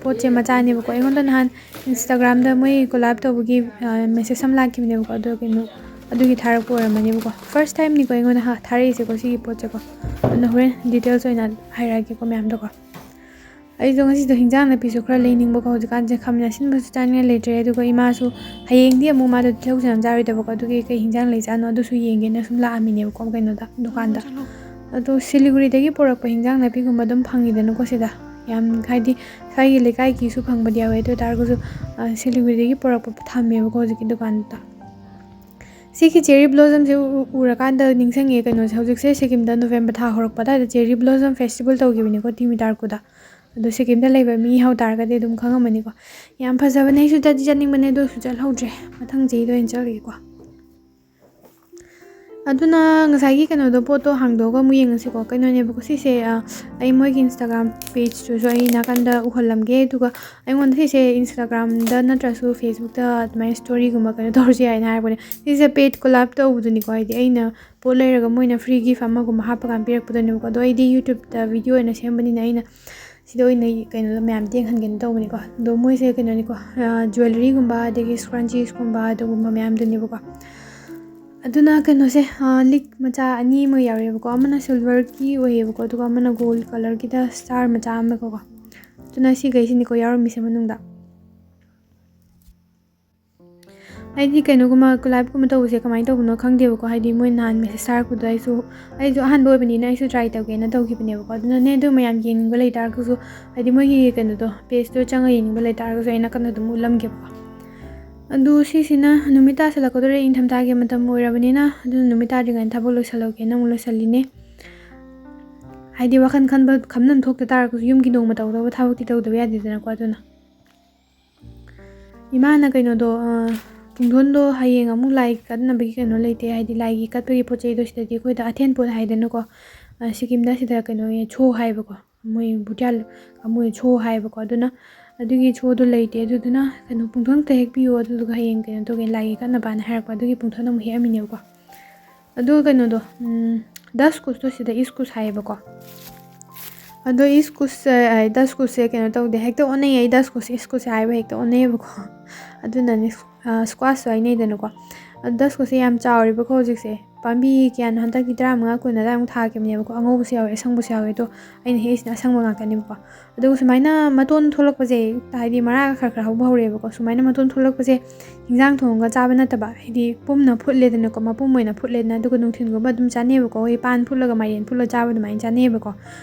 ꯄꯣꯠꯁꯦ ꯃꯆꯥꯅꯦꯕꯀꯣ꯫ ꯑꯩꯉꯣꯟꯗ ꯅꯍꯥꯟ Instagram-ꯗ ꯃꯣꯏ collab ꯇꯧꯕꯒꯤ message ꯑꯃ ꯂꯥꯛꯈꯤꯕꯅꯦꯕꯀꯣ꯫ ꯑꯗꯣ ꯀꯩꯅꯣ, ꯑꯗꯨꯒꯤ ꯊꯥꯔꯛꯄ ꯑꯣꯏꯔꯝꯃꯅꯦꯕꯀꯣ꯫ First time-ꯅꯤꯀꯣ ꯑꯩꯉꯣꯟꯗ ꯍꯥ-, ꯊꯥꯔꯛꯏꯁꯦꯀꯣ ꯁꯤꯒꯤ ꯄꯣꯠꯁꯦꯀꯣ꯫ ꯑꯗꯨꯅ ꯍꯣꯔꯦꯟ details ꯑꯣꯏꯅ ꯍꯥꯏꯔꯛꯑꯒꯦꯀꯣ ꯃꯌꯥꯝꯗꯣꯀꯣ꯫ ꯑꯩꯁꯨ ꯉꯁꯤꯗꯣ ꯍꯤꯟꯖꯥꯡ ꯅꯥꯄꯤꯁꯨ ꯈꯔ ꯂꯩꯅꯤꯡꯕꯀꯣ꯫ ꯍꯧꯖꯤꯛꯀꯥꯟꯁꯦ ꯈꯥꯃꯦꯟ ꯑꯁꯤꯟꯕꯁꯨ ꯆꯥꯅꯤꯡꯉꯥꯏ ꯂꯩꯇ꯭ꯔꯦ꯫ ꯑꯗꯨꯒ ꯏꯃꯥꯁꯨ ꯍꯌꯦꯡꯗꯤ ꯑꯃꯨꯛ ꯃꯥꯗꯣ ꯇꯤꯜꯍꯧ ꯆꯅꯝ ꯆꯥꯔꯣꯏꯗꯕꯀꯣ꯫ ꯑꯗꯨꯒꯤ ꯀꯩ ꯍꯤꯟꯖꯥꯡ ꯂꯩꯖꯥꯠꯅꯣ ꯑꯗꯨꯁꯨ ꯌꯦꯡꯒꯦꯅ ꯁꯨꯝ ꯂꯥꯛꯑꯝꯃꯤꯅꯦꯕꯀꯣ ꯀꯩꯅꯣꯗ, ꯗꯨꯀꯥꯟꯗ꯫ ꯑꯗꯣ ꯁꯤꯂꯤꯒꯨꯔꯤꯗꯒꯤ ꯄꯨꯔꯛꯄ ꯍꯤꯟꯖꯥꯡ ꯅꯥꯄꯤꯒꯨꯝꯕ ꯑꯗꯨꯝ ꯐꯪꯉꯤꯗꯅꯀꯣ ꯁꯤꯗ꯫ ꯌꯥꯝ, ꯍꯥꯏꯗꯤ, ꯁ꯭ꯋꯥꯏꯒꯤ ꯂꯩꯀꯥꯏꯒꯤꯁꯨ ꯐꯪꯕꯗꯤ ꯌꯥꯎꯋꯦ꯫ ꯑꯗꯨ ꯑꯣꯏ ꯇꯥꯔꯒꯁꯨ, ꯁꯤꯂꯤꯒꯨꯔꯤꯗꯒꯤ ꯄꯨꯔꯛꯄ ꯊꯝꯃꯦꯕꯀꯣ ꯍꯧꯖꯤꯛꯀꯤ ꯗꯨꯀꯥꯟꯗꯨꯗ꯫ ꯁꯤꯒꯤ cherry blossom-ꯁꯦ ꯎ-, ꯎꯔꯀꯥꯟꯗ ꯅꯤꯡꯁꯤꯡꯉꯦ ꯀꯩꯅꯣꯁꯦ꯫ ꯍꯧꯖꯤꯛꯁꯦ ꯁꯤꯀꯤꯝꯗ November ꯊꯥ ꯍꯧꯔꯛꯄ ꯑꯗꯥꯏꯗ cherry blossom festival ꯇꯧꯈꯤꯕꯅꯤꯀꯣ, ꯇꯤꯃꯤꯇꯥꯔꯀꯨꯗ꯫ ꯑꯗꯣ ꯁꯤꯀꯤꯝꯗ ꯂꯩꯕ ꯃꯤ ꯌꯥꯎ ꯇꯥꯔꯒꯗꯤ ꯑꯗꯨꯝ ꯈꯪꯉꯝꯃꯅꯤꯀꯣ꯫ ꯌꯥꯝ ꯐꯖꯕꯅꯦ, ꯑꯩꯁꯨ ꯆꯠꯇꯤ ꯆꯠꯅꯤꯡꯕꯅꯦ, ꯑꯗꯨ ꯑꯣꯏꯔꯁꯨ ꯆꯠꯍꯧꯗ꯭ꯔꯦ꯫ ꯃꯊꯪ ꯆꯍꯤꯗ ꯑꯣꯏꯅ ꯆꯠꯂꯒꯦꯀꯣ꯫ ꯑꯗꯨꯅ ꯉꯁꯥꯏꯒꯤ ꯀꯩꯅꯣꯗꯣ, ꯄꯣꯠꯇꯣ ꯍꯥꯡꯗꯣꯛꯑꯒ ꯑꯃꯨꯛ ꯌꯦꯡꯉꯁꯤꯀꯣ꯫ ꯀꯩꯅꯣꯅꯦꯕꯀꯣ ꯁꯤꯁꯦ, ꯑ, ꯑꯩ ꯃꯣꯏꯒꯤ Instagram page-ꯇꯨꯁꯨ ꯑꯩ ꯅꯥꯀꯟꯗ ꯎꯍꯜꯂꯝꯒꯦ꯫ ꯑꯗꯨꯒ ꯑꯩꯉꯣꯟꯗ ꯁꯤꯁꯦ Instagram-ꯗ ꯅꯠꯇ꯭ꯔꯁꯨ Facebook-ꯇ ꯑꯗꯨꯃꯥꯏꯅ story-ꯒꯨꯝꯕ ꯀꯩꯅꯣ ꯇꯧꯔꯁꯨ ꯌꯥꯏꯅ ꯍꯥꯏꯔꯛꯄꯅꯦ꯫ ꯁꯤꯁꯦ paid collab ꯇꯧꯕꯗꯨꯅꯤꯀꯣ, ꯍꯥꯏꯗꯤ ꯑꯩꯅ ꯄꯣꯠ ꯂꯩꯔꯒ ꯃꯣꯏꯅ free gift ꯑꯃꯒꯨꯝꯕ ꯍꯥꯞꯄꯀꯥꯟꯗ ꯄꯤꯔꯛꯄꯗꯨꯅꯦꯕꯀꯣ꯫ ꯑꯗꯣ ꯑꯩꯗꯤ YouTube-ꯇ video ꯑꯣꯏꯅ ꯁꯦꯝꯕꯅꯤꯅ ꯑꯩꯅ ꯁꯤꯗ ꯑꯣꯏꯅ ꯀꯩꯅꯣꯗꯣ ꯃꯌꯥꯝꯗ ꯌꯦꯡꯍꯟꯒꯦꯅ ꯇꯧꯕꯅꯤꯀꯣ꯫ ꯑꯗꯣ ꯃꯣꯏꯁꯦ ꯀꯩꯅꯣꯅꯤꯀꯣ, ꯑ, jewellery-ꯒꯨꯝꯕ ꯑꯗꯒꯤ scrunchies-ꯀꯨꯝꯕ ꯑꯗꯨꯒꯨꯝꯕ ꯃꯌꯥꯝꯗꯨꯅꯦꯕꯀꯣ꯫ ꯑꯗꯨꯅ ꯀꯩꯅꯣꯁꯦ, ꯑ, ꯂꯤꯛ ꯃꯆꯥ ꯑꯅꯤ ꯑꯃ ꯌꯥꯎꯔꯛꯑꯦꯕꯀꯣ꯫ ꯑꯃꯅ silver-ꯒꯤ ꯑꯣꯏꯌꯦꯕꯀꯣ, ꯑꯗꯨꯒ ꯑꯃꯅ gold colour-ꯒꯤꯗ star ꯃꯆꯥ ꯑꯃꯒꯀꯣ꯫ ꯑꯗꯨꯅ ꯁꯤꯈꯩꯁꯤꯅꯤꯀꯣ ꯌꯥꯎꯔꯝꯃꯤꯁꯦ ꯃꯅꯨꯡꯗ꯫ ꯑꯩꯗꯤ ꯀꯩꯅꯣꯒꯨꯝꯕ, collab-ꯀꯨꯝꯕ ꯇꯧꯕꯁꯦ ꯀꯃꯥꯏꯅ ꯇꯧꯕꯅꯣ ꯈꯪꯗꯦꯕꯀꯣ꯫ ꯍꯥꯏꯗꯤ ꯃꯣꯏ ꯅꯍꯥꯟ message ꯊꯥꯔꯛꯄꯗꯣ ꯑꯩꯁꯨ, ꯑꯩꯁꯨ ꯑꯍꯥꯟꯕ ꯑꯣꯏꯕꯅꯤꯅ ꯑꯩꯁꯨ try ꯇꯧꯒꯦꯅ ꯇꯧꯈꯤꯕꯅꯦꯕꯀꯣ꯫ ꯑꯗꯨꯅꯅꯦ, ꯑꯗꯨ ꯃꯌꯥꯝ ꯌꯦꯡꯅꯤꯡꯕ ꯂꯩꯇꯥꯔꯒꯁꯨ, ꯍꯥꯏꯗꯤ ꯃꯣꯏꯒꯤ ꯀꯩꯅꯣꯗꯣ, page-ꯇꯣ ꯆꯪꯉ ꯌꯦꯡꯅꯤꯡꯕ ꯂꯩꯇꯥꯔꯒꯁꯨ ꯑꯩ ꯅꯥꯀꯟꯗ ꯑꯗꯨꯝ ꯎꯠꯂꯝꯒꯦꯕꯀꯣ꯫ ꯑꯗꯨ ꯁꯤꯁꯤꯅ ꯅꯨꯃꯤꯠ ꯇꯥꯁꯜꯂꯛꯀꯗꯧꯔꯦ, ꯏꯪꯊꯝꯊꯥꯒꯤ ꯃꯇꯝ ꯑꯣꯏꯔꯕꯅꯤꯅ꯫ ꯑꯗꯨꯅ ꯅꯨꯃꯤꯠ ꯇꯥꯗ꯭ꯔꯤꯉꯩꯗ ꯊꯕꯛ ꯂꯣꯏꯁꯤꯜꯍꯧꯒꯦꯅ ꯑꯃꯨꯛ ꯂꯣꯏꯁꯤꯜꯂꯤꯅꯦ꯫ ꯍꯥꯏꯗꯤ ꯋꯥꯈꯜ ꯈꯟꯕ, ꯈꯟꯐꯝ ꯊꯣꯛꯇ ꯇꯥꯔꯒꯁꯨ ꯌꯨꯝꯒꯤ ꯅꯣꯡꯃ ꯇꯧꯗꯧꯕ ꯊꯕꯛꯇꯤ ꯇꯧꯗꯕ ꯌꯥꯗꯦꯗꯅꯀꯣ꯫ ꯑꯗꯨꯅ ꯏꯃꯥꯅ ꯀꯩꯅꯣꯗꯣ, ꯑ, ꯄꯨꯡꯗꯣꯟꯗꯣ ꯍꯌꯦꯡ ꯑꯃꯨꯛ ꯂꯥꯏ ꯀꯠꯅꯕꯒꯤ ꯀꯩꯅꯣ ꯂꯩꯇꯦ, ꯍꯥꯏꯗꯤ ꯂꯥꯏꯒꯤ ꯀꯠꯄꯒꯤ ꯄꯣꯠ ꯆꯩꯗꯣ ꯁꯤꯗꯗꯤ ꯑꯩꯈꯣꯏꯗ ꯑꯊꯦꯟ ꯄꯣꯠ ꯍꯥꯏꯗꯅꯀꯣ, ꯑ, ꯁꯤꯀꯤꯝꯗ ꯁꯤꯗ ꯀꯩꯅꯣ ꯁꯣ ꯍꯥꯏꯕꯀꯣ, ꯃꯣꯏ ꯚꯨꯇꯤꯌꯥ ꯃꯣꯏ ꯁꯣ ꯍꯥꯏꯕꯀꯣ꯫ ꯑꯗꯨꯅ ꯑꯗꯨꯒꯤ ꯁꯣꯗꯣ ꯂꯩꯇꯦ, ꯑꯗꯨꯗꯨꯅ ꯀꯩꯅꯣ ꯄꯨꯡꯗꯣꯟ ꯈꯛꯇ ꯍꯦꯛꯄꯤꯌꯣ, ꯑꯗꯨꯗꯨꯒ ꯍꯌꯦꯡ ꯀꯩꯅꯣ ꯇꯧꯒꯦ, ꯂꯥꯏꯒꯤ ꯀꯠꯅꯕꯅ ꯍꯥꯏꯔꯛꯄ, ꯑꯗꯨꯒꯤ ꯄꯨꯡꯗꯣꯟ ꯑꯃꯨꯛ ꯍꯦꯛꯑꯝꯃꯤꯅꯦꯕꯀꯣ꯫ ꯑꯗꯨꯒ ꯀꯩꯅꯣꯗꯣ, ꯎꯝ, ꯗꯁ ꯀꯨꯁꯇꯣ ꯁꯤꯗ ꯏꯁ ꯀꯨꯁ ꯍꯥꯏꯌꯦꯕꯀꯣ꯫ ꯑꯗꯣ ꯏꯁ ꯀꯨꯁꯁꯦ, ꯑ, ꯗꯁ ꯀꯨꯁꯁꯦ ꯀꯩꯅꯣ ꯇꯧꯗꯦ, ꯍꯦꯛꯇ ꯑꯣꯟꯅꯩꯌꯦ꯫ ꯑꯩ ꯗꯁ ꯀꯨꯁ, ꯏꯁ ꯀꯨꯁ ꯍꯥꯏꯕ ꯍꯦꯛꯇ ꯑꯣꯟꯅꯩꯌꯦꯕꯀꯣ꯫ ꯑꯗꯨꯅꯅꯦ, ꯑ, ꯁ꯭ꯀ꯭ꯋꯥꯁꯁꯨ ꯍꯥꯏꯅꯩꯗꯅꯀꯣ꯫ ꯑꯗꯣ ꯗꯁ ꯀꯨꯁꯁꯦ ꯌꯥꯝ ꯆꯥꯎꯔꯦꯕꯀꯣ ꯍꯧꯖꯤꯛꯁꯦ꯫ ꯄꯥꯝꯕꯤ ꯀꯌꯥꯅꯣ ꯍꯟꯗꯛꯇꯤ ꯇꯔꯥꯃꯉꯥ ꯀꯨꯟ ꯑꯗꯥꯏꯃꯨꯛ ꯊꯥꯈꯤꯕꯅꯦꯕꯀꯣ꯫ ꯑꯉꯧꯕꯁꯨ ꯌꯥꯎꯋꯦ, ꯑꯁꯪꯕꯁꯨ ꯌꯥꯎꯋꯦ꯫ ꯑꯗꯣ ꯑꯩꯅ ꯍꯦꯛꯏꯁꯤꯅ ꯑꯁꯪꯕ ꯉꯥꯛꯇꯅꯦꯕꯀꯣ꯫ ꯑꯗꯨꯒ ꯁꯨꯃꯥꯏꯅ ꯃꯇꯣꯟ ꯊꯣꯛꯂꯛꯄꯁꯦ, ꯍꯥꯏꯗꯤ ꯃꯔꯥꯒ ꯈꯔ ꯈꯔ ꯍꯧꯕ ꯍꯧꯔꯛꯑꯦꯕꯀꯣ꯫ ꯁꯨꯃꯥꯏꯅ ꯃꯇꯣꯟ ꯊꯣꯛꯂꯛꯄꯁꯦ ꯍꯤꯟꯖꯥꯡ ꯊꯣꯡꯉꯒ ꯆꯥꯕ ꯅꯠꯇꯕ, ꯍꯥꯏꯗꯤ ꯄꯨꯝꯅ ꯐꯨꯠꯂꯦꯗꯅꯀꯣ, ꯃꯄꯨꯝ ꯑꯣꯏꯅ ꯐꯨꯠꯂꯦꯗꯅ, ꯑꯗꯨꯒ ꯅꯨꯡꯊꯤꯜꯒꯨꯝꯕ ꯑꯗꯨꯝ ꯆꯥꯅꯩꯌꯦꯕꯀꯣ꯫ ꯑꯩꯈꯣꯏ ꯄꯥꯟ ꯐꯨꯠꯂꯒ ꯃꯥꯏꯔꯦꯟ ꯐꯨꯠꯂꯒ ꯆꯥꯕ ꯑꯗꯨꯃꯥꯏꯅ ꯆꯥꯅꯩꯌꯦꯕꯀꯣ꯫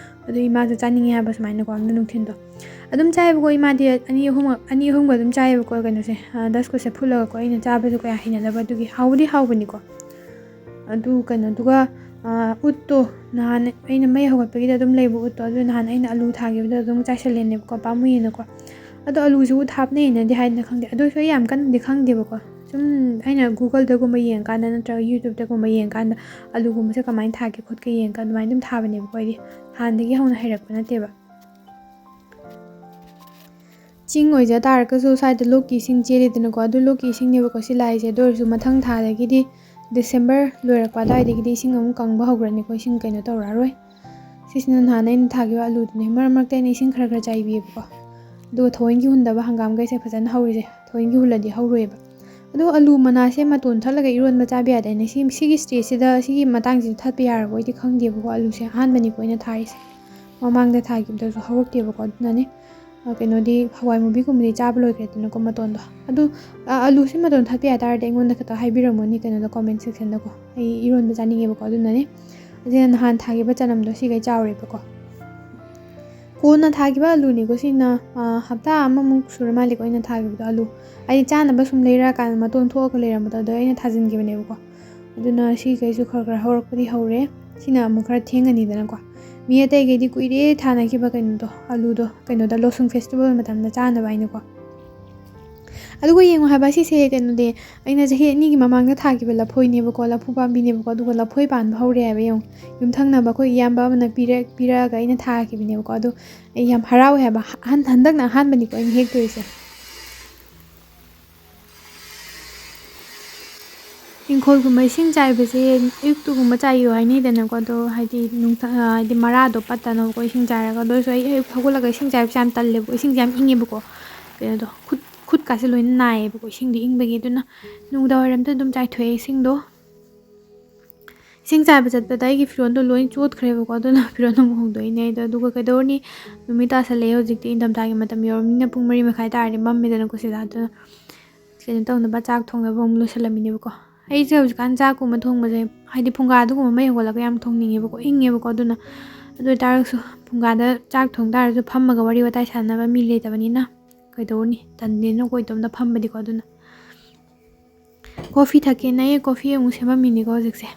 ꯑꯗꯨ ꯏꯃꯥꯁꯨ ꯆꯥꯅꯤꯡꯉꯦ ꯍꯥꯏꯕ ꯁꯨꯃꯥꯏꯅꯀꯣ, ꯑꯗꯨ ꯅꯨꯡꯊꯤꯜꯗꯣ ꯑꯗꯨꯝ ꯆꯥꯏꯌꯦꯕꯀꯣ꯫ ꯏꯃꯥꯗꯤ ꯑꯅꯤ ꯑꯍꯨꯝ, ꯑꯅꯤ ꯑꯍꯨꯝꯒ ꯑꯗꯨꯝ ꯆꯥꯏꯌꯦꯕꯀꯣ, ꯀꯩꯅꯣꯁꯦ, ꯑ, ꯗꯁ ꯀꯨꯁꯁꯦ ꯐꯨꯠꯂꯒꯀꯣ꯫ ꯑꯩꯅ ꯆꯥꯕꯁꯨ ꯀꯌꯥ ꯍꯩꯅꯗꯕ, ꯑꯗꯨꯒꯤ ꯍꯥꯎꯕꯨꯗꯤ ꯍꯥꯎꯕꯅꯤꯀꯣ꯫ ꯑꯗꯨ ꯀꯩꯅꯣꯗꯨꯒ, ꯑ, ꯎꯠꯇꯣ, ꯅꯍꯥꯟ ꯑꯩꯅ ꯃꯩ ꯍꯧꯒꯠꯄꯒꯤꯗ ꯑꯗꯨꯝ ꯂꯩꯕ ꯎꯠꯇꯣ, ꯑꯗꯨ ꯅꯍꯥꯟ ꯑꯩꯅ ꯑꯂꯨ ꯊꯥꯈꯤꯕꯗꯣ ꯑꯗꯨꯝ ꯆꯥꯏꯁꯜꯂꯦꯅꯦꯕꯀꯣ, ꯄꯥꯝꯃꯨꯏꯌꯦꯅꯀꯣ꯫ ꯑꯗꯣ ꯑꯂꯨꯁꯤꯕꯨ ꯊꯥꯞꯅꯩꯅꯗꯤ ꯍꯥꯏꯗꯅ ꯈꯪꯗꯦ, ꯑꯗꯨ ꯑꯣꯏꯔꯁꯨ ꯑꯩ ꯌꯥꯝ ꯀꯟꯅꯗꯤ ꯈꯪꯗꯦꯕꯀꯣ꯫ ꯁꯨꯝ ꯑꯩꯅ Google-ꯗꯒꯨꯝꯕ ꯌꯦꯡꯉꯀꯥꯟꯗ ꯅꯠꯇ꯭ꯔꯒ YouTube-ꯇꯒꯨꯝꯕ ꯌꯦꯡꯉꯀꯥꯟꯗ ꯑꯂꯨꯒꯨꯝꯕꯁꯦ ꯀꯃꯥꯏꯅ ꯊꯥꯒꯦ ꯈꯣꯠꯀꯦ ꯌꯦꯡꯉꯀꯥꯟꯗ ꯑꯗꯨꯃꯥꯏꯅ ꯑꯗꯨꯝ ꯊꯥꯕꯅꯦꯕꯀꯣ꯫ ꯑꯩꯗꯤ ꯍꯥꯟꯅꯗꯒꯤ ꯍꯧꯅ ꯍꯩꯔꯛꯄ ꯅꯠꯇꯦꯕ꯫ ꯆꯤꯡ ꯑꯣꯏꯖ ꯇꯥꯔꯒꯁꯨ ꯁ꯭ꯋꯥꯏꯗ ꯂꯣꯛꯀꯤ ꯏꯁꯤꯡ ꯆꯦꯜꯂꯤꯗꯅꯀꯣ, ꯑꯗꯨ ꯂꯣꯛꯀꯤ ꯏꯁꯤꯡꯅꯦꯕꯀꯣ ꯁꯤ ꯂꯥꯛꯏꯁꯦ꯫ ꯑꯗꯨ ꯑꯣꯏꯔꯁꯨ ꯃꯊꯪ ꯊꯥꯗꯒꯤꯗꯤ, December ꯂꯣꯏꯔꯛꯄ ꯑꯗꯨꯋꯥꯏꯗꯒꯤꯗꯤ ꯏꯁꯤꯡ ꯑꯃꯨꯛ ꯀꯪꯕ ꯍꯧꯈ꯭ꯔꯅꯤꯀꯣ, ꯏꯁꯤꯡ ꯀꯩꯅꯣ ꯇꯧꯔꯛꯑꯔꯣꯏ꯫ ꯁꯤꯁꯤꯅ ꯅꯍꯥꯟ ꯑꯩꯅ ꯊꯥꯈꯤꯕ ꯑꯂꯨꯗꯨꯅꯦ꯫ ꯃꯔꯛ ꯃꯔꯛꯇ ꯑꯩꯅ ꯏꯁꯤꯡ ꯈꯔ ꯈꯔ ꯆꯥꯏꯕꯤꯌꯦꯕꯀꯣ꯫ ꯑꯗꯨꯒ ꯊꯑꯣꯏꯟꯒꯤ ꯍꯨꯟꯗꯕ ꯍꯪꯒꯥꯝꯈꯩꯁꯦ ꯐꯖꯅ ꯍꯧꯔꯤꯁꯦ, ꯊꯑꯣꯏꯟꯒꯤ ꯍꯨꯜꯂꯗꯤ ꯍꯧꯔꯣꯏꯕ꯫ ꯑꯗꯣ ꯑꯂꯨ ꯃꯅꯥꯁꯦ ꯃꯇꯣꯟ ꯊꯠꯂꯒ ꯏꯔꯣꯟꯕ ꯆꯥꯕ ꯌꯥꯗꯦꯅꯦ꯫ ꯁꯤ, ꯁꯤꯒꯤ stage-ꯁꯤꯗ, ꯁꯤꯒꯤ ꯃꯇꯥꯡꯁꯤꯗ ꯊꯠꯄ ꯌꯥꯔꯕꯣ? ꯑꯩꯗꯤ ꯈꯪꯗꯦꯕꯀꯣ, ꯑꯂꯨꯁꯦ ꯑꯍꯥꯟꯕꯅꯤꯀꯣ ꯑꯩꯅ ꯊꯥꯔꯤꯁꯦ꯫ ꯃꯃꯥꯡꯗ ꯊꯥꯈꯤꯕꯗꯁꯨ ꯍꯧꯔꯛꯇꯦꯕꯀꯣ, ꯑꯗꯨꯅꯅꯦ꯫ ꯑ, ꯀꯩꯅꯣꯗꯤ, ꯍꯋꯥꯏ ꯃꯨꯕꯤꯒꯨꯝꯕꯗꯤ ꯆꯥꯕ ꯂꯣꯏꯈ꯭ꯔꯦꯗꯅꯀꯣ, ꯃꯇꯣꯟꯗꯣ꯫ ꯑꯗꯨ, ꯑ, ꯑꯂꯨꯁꯦ ꯃꯇꯣꯟ ꯊꯠꯄ ꯌꯥ ꯇꯥꯔꯗꯤ ꯑꯩꯉꯣꯟꯗ ꯈꯛꯇ ꯍꯥꯏꯕꯤꯔꯝꯃꯣꯅꯦ, ꯀꯩꯅꯣꯗ, comment section-ꯗꯀꯣ꯫ ꯑꯩ ꯏꯔꯣꯟꯕ ꯆꯥꯅꯤꯡꯉꯦꯕꯀꯣ, ꯑꯗꯨꯅꯅꯦ꯫ ꯑꯁꯤꯅ ꯅꯍꯥꯟ ꯊꯥꯈꯤꯕ ꯆꯅꯝꯗꯣ ꯁꯤꯈꯩ ꯆꯥꯎꯔꯦꯕꯀꯣ꯫ ꯀꯣꯟꯅ ꯊꯥꯈꯤꯕ ꯑꯂꯨꯅꯤꯀꯣ ꯁꯤꯅ, ꯑ, ꯍꯞꯇꯥ ꯑꯃꯃꯨꯛ ꯁꯨꯔ ꯃꯥꯜꯂꯦꯀꯣ ꯑꯩꯅ ꯊꯥꯈꯤꯕꯗꯣ ꯑꯂꯨ꯫ ꯑꯩꯗꯤ ꯆꯥꯅꯕ ꯁꯨꯝ ꯂꯩꯔꯛꯑꯀꯥꯟꯗ ꯃꯇꯣꯟ ꯊꯣꯛꯑꯒ ꯂꯩꯔꯝꯕꯗꯣ, ꯑꯗꯣ ꯑꯩꯅ ꯊꯥꯖꯤꯟꯈꯤꯕꯅꯦꯕꯀꯣ꯫ ꯑꯗꯨꯅ ꯁꯤꯈꯩꯁꯨ ꯈꯔ ꯈꯔ ꯍꯧꯔꯛꯄꯗꯤ ꯍꯧꯔꯦ꯫ ꯁꯤꯅ ꯑꯃꯨꯛ ꯈꯔ ꯊꯦꯡꯉꯅꯤꯗꯅꯀꯣ꯫ ꯃꯤ ꯑꯇꯩꯈꯩꯗꯤ ꯀꯨꯏꯔꯦ ꯊꯥꯅꯈꯤꯕ ꯀꯩꯅꯣꯗꯣ, ꯑꯂꯨꯗꯣ, ꯀꯩꯅꯣꯗ, ꯂꯣꯁꯨꯡ festival ꯃꯇꯝꯗ ꯆꯥꯅꯕ ꯍꯥꯏꯅꯀꯣ꯫ ꯑꯗꯨꯒ ꯌꯦꯡꯉꯣ ꯍꯥꯏꯕ, ꯁꯤꯁꯦ ꯀꯩꯅꯣꯗꯤ, ꯑꯩꯅ ꯆꯍꯤ ꯑꯅꯤꯒꯤ ꯃꯃꯥꯡꯗ ꯊꯥꯈꯤꯕ ꯂꯐꯣꯏꯅꯦꯕꯀꯣ, ꯂꯐꯨ ꯄꯥꯝꯕꯤꯅꯦꯕꯀꯣ, ꯑꯗꯨꯒ ꯂꯐꯣꯏ ꯄꯥꯟꯕ ꯍꯧꯔꯦ ꯍꯥꯏꯕ꯫ ꯌꯦꯡꯉꯣ, ꯌꯨꯝꯊꯪꯅꯕ ꯑꯩꯈꯣꯏ ꯏꯌꯥꯝꯕ ꯑꯃꯅ ꯄꯤꯔꯛ-, ꯄꯤꯔꯛꯑꯒ ꯑꯩꯅ ꯊꯥꯈꯤꯕꯅꯦꯕꯀꯣ꯫ ꯑꯗꯣ ꯑꯩ ꯌꯥꯝ ꯍꯔꯥꯎꯋꯦ ꯍꯥꯏꯕ꯫ ꯑꯍꯥꯟ-, ꯍꯟꯗꯛꯅ ꯑꯍꯥꯟꯕꯅꯤꯀꯣ ꯑꯩꯅ ꯍꯦꯛꯇꯣꯏꯁꯦ꯫ ꯏꯪꯈꯣꯜꯒꯨꯝꯕ ꯏꯁꯤꯡ ꯆꯥꯏꯕꯁꯦ ꯑꯌꯨꯛꯇꯒꯨꯝꯕ ꯆꯥꯏꯌꯣ ꯍꯥꯏꯅꯩꯗꯅꯀꯣ, ꯑꯗꯣ ꯍꯥꯏꯗꯤ ꯅꯨꯡꯊ-, ꯑ, ꯍꯥꯏꯗꯤ ꯃꯔꯥꯗꯣ ꯄꯠꯇꯅꯕꯀꯣ ꯏꯁꯤꯡ ꯆꯥꯏꯔꯒ꯫ ꯑꯗꯣ ꯑꯩꯁꯨ ꯑꯩ ꯑꯌꯨꯛ ꯍꯧꯒꯠꯂꯒ ꯏꯁꯤꯡ ꯆꯥꯏꯕꯁꯦ ꯌꯥꯝ ꯇꯜꯂꯦꯕꯀꯣ, ꯏꯁꯤꯡꯁꯦ ꯌꯥꯝ ꯏꯪꯉꯦꯕꯀꯣ, ꯀꯩꯅꯣꯗꯣ, ꯈꯨꯠ, ꯈꯨꯠꯀꯥꯁꯦ ꯂꯣꯏꯅ ꯅꯥꯏꯌꯦꯕꯀꯣ ꯏꯁꯤꯡꯗꯤ ꯏꯪꯕꯒꯤ꯫ ꯑꯗꯨꯅ ꯅꯨꯡꯗꯥꯡꯋꯥꯏꯔꯝꯗ ꯑꯗꯨꯝ ꯆꯥꯏꯊꯣꯛꯑꯦ ꯏꯁꯤꯡꯗꯣ꯫ ꯏꯁꯤꯡ ꯆꯥꯏꯕ ꯆꯠꯄꯗ ꯑꯩꯒꯤ ꯐꯤꯔꯣꯟꯗꯣ ꯂꯣꯏ ꯆꯣꯠꯈ꯭ꯔꯦꯕꯀꯣ, ꯑꯗꯨꯅ ꯐꯤꯔꯣꯟ ꯑꯃꯨꯛ ꯍꯣꯡꯗꯣꯛꯏꯅꯦ ꯑꯩꯗꯣ꯫ ꯑꯗꯨꯒ ꯀꯩꯗꯧꯔꯨꯅꯤ, ꯅꯨꯃꯤꯠ ꯇꯥꯁꯜꯂꯛꯑꯦ ꯍꯧꯖꯤꯛꯇꯤ, ꯏꯪꯊꯝꯊꯥꯒꯤ ꯃꯇꯝ ꯌꯧꯔꯕꯅꯤꯅ ꯄꯨꯡ ꯃꯔꯤ ꯃꯈꯥꯏ ꯇꯥꯔꯗꯤ ꯃꯝꯃꯦꯗꯅꯀꯣ ꯁꯤꯗ꯫ ꯑꯗꯨꯅ ꯀꯩꯅꯣ ꯇꯧꯅꯕ, ꯆꯥꯛ ꯊꯣꯡꯅꯕ ꯑꯃꯨꯛ ꯂꯣꯏꯁꯜꯂꯝꯃꯤꯅꯦꯕꯀꯣ꯫ ꯑꯩꯁꯦ ꯍꯧꯖꯤꯛꯀꯥꯟ ꯆꯥꯛꯀꯨꯝꯕ ꯊꯣꯡꯕꯁꯦ, ꯍꯥꯏꯗꯤ ꯐꯨꯡꯒꯥꯗꯒꯨꯝꯕ ꯃꯩ ꯍꯧꯒꯠꯂꯒ ꯌꯥꯝ ꯊꯣꯡꯅꯤꯡꯉꯦꯕꯀꯣ, ꯏꯪꯉꯦꯕꯀꯣ꯫ ꯑꯗꯨꯅ, ꯑꯗꯨ ꯑꯣꯏꯇꯥꯔꯒꯁꯨ ꯐꯨꯡꯒꯥꯗ ꯆꯥꯛ ꯊꯣꯡ ꯇꯥꯔꯁꯨ ꯐꯝꯃꯒ ꯋꯥꯔꯤ ꯋꯥꯇꯥꯏ ꯁꯥꯟꯅꯕ ꯃꯤ ꯂꯩꯇꯕꯅꯤꯅ, ꯀꯩꯗꯧꯔꯨꯅꯤ, ꯇꯟꯗꯦꯅꯀꯣ ꯏꯇꯣꯝꯇ ꯐꯝꯕꯗꯤꯀꯣ꯫ ꯑꯗꯨꯅ ꯀꯣꯐꯤ ꯊꯛꯀꯦꯅ ꯑꯩ ꯀꯣꯐꯤ ꯑꯃꯨꯛ ꯁꯦꯝꯃꯝꯃꯤꯅꯤꯀꯣ ꯍꯧꯖꯤꯛꯁꯦ꯫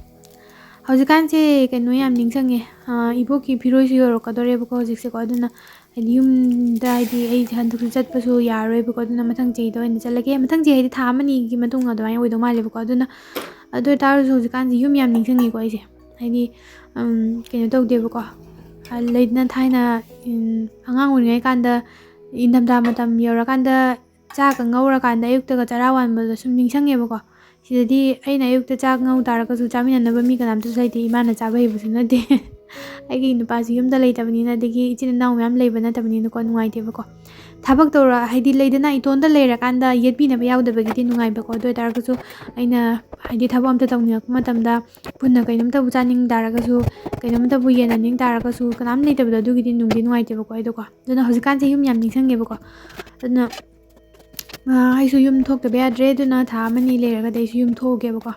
ꯍꯧꯖꯤꯛꯀꯥꯟꯁꯦ ꯀꯩꯅꯣ ꯌꯥꯝ ꯅꯤꯡꯁꯤꯡꯉꯦ, ꯑ, ꯏꯕꯣꯛꯀꯤ ꯐꯤꯔꯣꯏꯁꯨ ꯌꯧꯔꯛꯀꯗꯧꯔꯦꯕꯀꯣ ꯍꯧꯖꯤꯛꯁꯦꯀꯣ꯫ ꯑꯗꯨꯅ ꯍꯥꯏꯗꯤ ꯌꯨꯝꯗ, ꯍꯥꯏꯗꯤ ꯑꯩꯁꯦ ꯍꯟꯗꯛꯁꯨ ꯆꯠꯄꯁꯨ ꯌꯥꯔꯔꯣꯏꯕꯀꯣ, ꯑꯗꯨꯅ ꯃꯊꯪ ꯆꯍꯤꯗ ꯑꯣꯏꯅ ꯆꯠꯂꯒꯦ꯫ ꯃꯊꯪ ꯆꯍꯤ ꯍꯥꯏꯗꯤ ꯊꯥ ꯑꯃꯅꯤꯒꯤ ꯃꯇꯨꯡ ꯑꯗꯨꯃꯥꯏꯅ ꯑꯣꯏꯗꯧ ꯃꯥꯜꯂꯦꯕꯀꯣ꯫ ꯑꯗꯨꯅ ꯑꯗꯨ ꯑꯣꯏꯇꯥꯔꯁꯨ ꯍꯧꯖꯤꯛꯀꯥꯟꯁꯦ ꯌꯨꯝ ꯌꯥꯝ ꯅꯤꯡꯁꯤꯡꯉꯤꯀꯣ ꯑꯩꯁꯦ꯫ ꯍꯥꯏꯗꯤ, ꯎꯝ, ꯀꯩꯅꯣ ꯇꯧꯗꯦꯕꯀꯣ, ꯑ, ꯂꯩꯗꯅ ꯊꯥꯏꯅ, ꯎꯝ, ꯑꯉꯥꯡ ꯑꯣꯏꯔꯤꯉꯩ ꯀꯥꯟꯗ ꯏꯪꯊꯝꯊꯥ ꯃꯇꯝ ꯌꯧꯔꯀꯥꯟꯗ ꯆꯥꯛꯀ ꯉꯧꯔꯀꯥꯟꯗ ꯑꯌꯨꯛꯇꯒ ꯆꯔꯥ ꯋꯥꯟꯕꯗꯣ ꯁꯨꯝ ꯅꯤꯡꯁꯤꯡꯉꯦꯕꯀꯣ꯫ ꯁꯤꯗꯗꯤ ꯑꯩꯅ ꯑꯌꯨꯛꯇ ꯆꯥꯛ ꯉꯧ ꯇꯥꯔꯒꯁꯨ ꯆꯥꯃꯤꯟꯅꯅꯕ ꯃꯤ ꯀꯅꯥꯝꯇꯁꯨ ꯂꯩꯇꯦ, ꯏꯃꯥꯅ ꯆꯥꯕ ꯍꯩꯕꯁꯨ ꯅꯠꯇꯦ꯫ ꯑꯩꯒꯤ ꯅꯨꯄꯥꯁꯨ ꯌꯨꯝꯗ ꯂꯩꯇꯕꯅꯤꯅ, ꯑꯗꯒꯤ ꯏꯆꯤꯟ ꯏꯅꯥꯎ ꯃꯌꯥꯝ ꯂꯩꯕ ꯅꯠꯇꯕꯅꯤꯅꯀꯣ, ꯅꯨꯡꯉꯥꯏꯇꯦꯕꯀꯣ꯫ ꯊꯕꯛ ꯇꯧꯔ-, ꯍꯥꯏꯗꯤ ꯂꯩꯗꯅ, ꯏꯇꯣꯟꯗ ꯂꯩꯔꯀꯥꯟꯗ ꯌꯦꯠꯄꯤꯅꯕ ꯌꯥꯎꯗꯕꯒꯤꯗꯤ ꯅꯨꯡꯉꯥꯏꯕꯀꯣ꯫ ꯑꯗꯨ ꯑꯣꯏꯇꯥꯔꯒꯁꯨ ꯑꯩꯅ ꯍꯥꯏꯗꯤ ꯊꯕꯛ ꯑꯝꯇ ꯇꯧꯅꯤꯡꯉꯛꯄ ꯃꯇꯝꯗ, ꯄꯨꯟꯅ ꯀꯩꯅꯣꯝꯇꯕꯨ ꯆꯥꯅꯤꯡ ꯇꯥꯔꯒꯁꯨ, ꯀꯩꯅꯣꯝꯇꯕꯨ ꯌꯦꯟꯅꯅꯤꯡ ꯇꯥꯔꯒꯁꯨ, ꯀꯅꯥꯝ ꯂꯩꯇꯕꯗꯣ, ꯑꯗꯨꯒꯤꯗꯤ ꯅꯨꯡꯗꯤ ꯅꯨꯡꯉꯥꯏꯇꯦꯕꯀꯣ ꯑꯩꯗꯣꯀꯣ꯫ ꯑꯗꯨꯅ ꯍꯧꯖꯤꯛꯀꯥꯟꯁꯦ ꯌꯨꯝ ꯌꯥꯝ ꯅꯤꯡꯁꯤꯡꯉꯦꯕꯀꯣ꯫ ꯑꯗꯨꯅ, ꯑ, ꯑꯩꯁꯨ ꯌꯨꯝ ꯊꯣꯛꯇꯕ ꯌꯥꯗ꯭ꯔꯦ꯫ ꯑꯗꯨꯅ ꯊꯥ ꯑꯃꯅꯤ ꯂꯩꯔꯒꯗꯤ ꯑꯩꯁꯨ ꯌꯨꯝ ꯊꯣꯛꯑꯒꯦꯕꯀꯣ꯫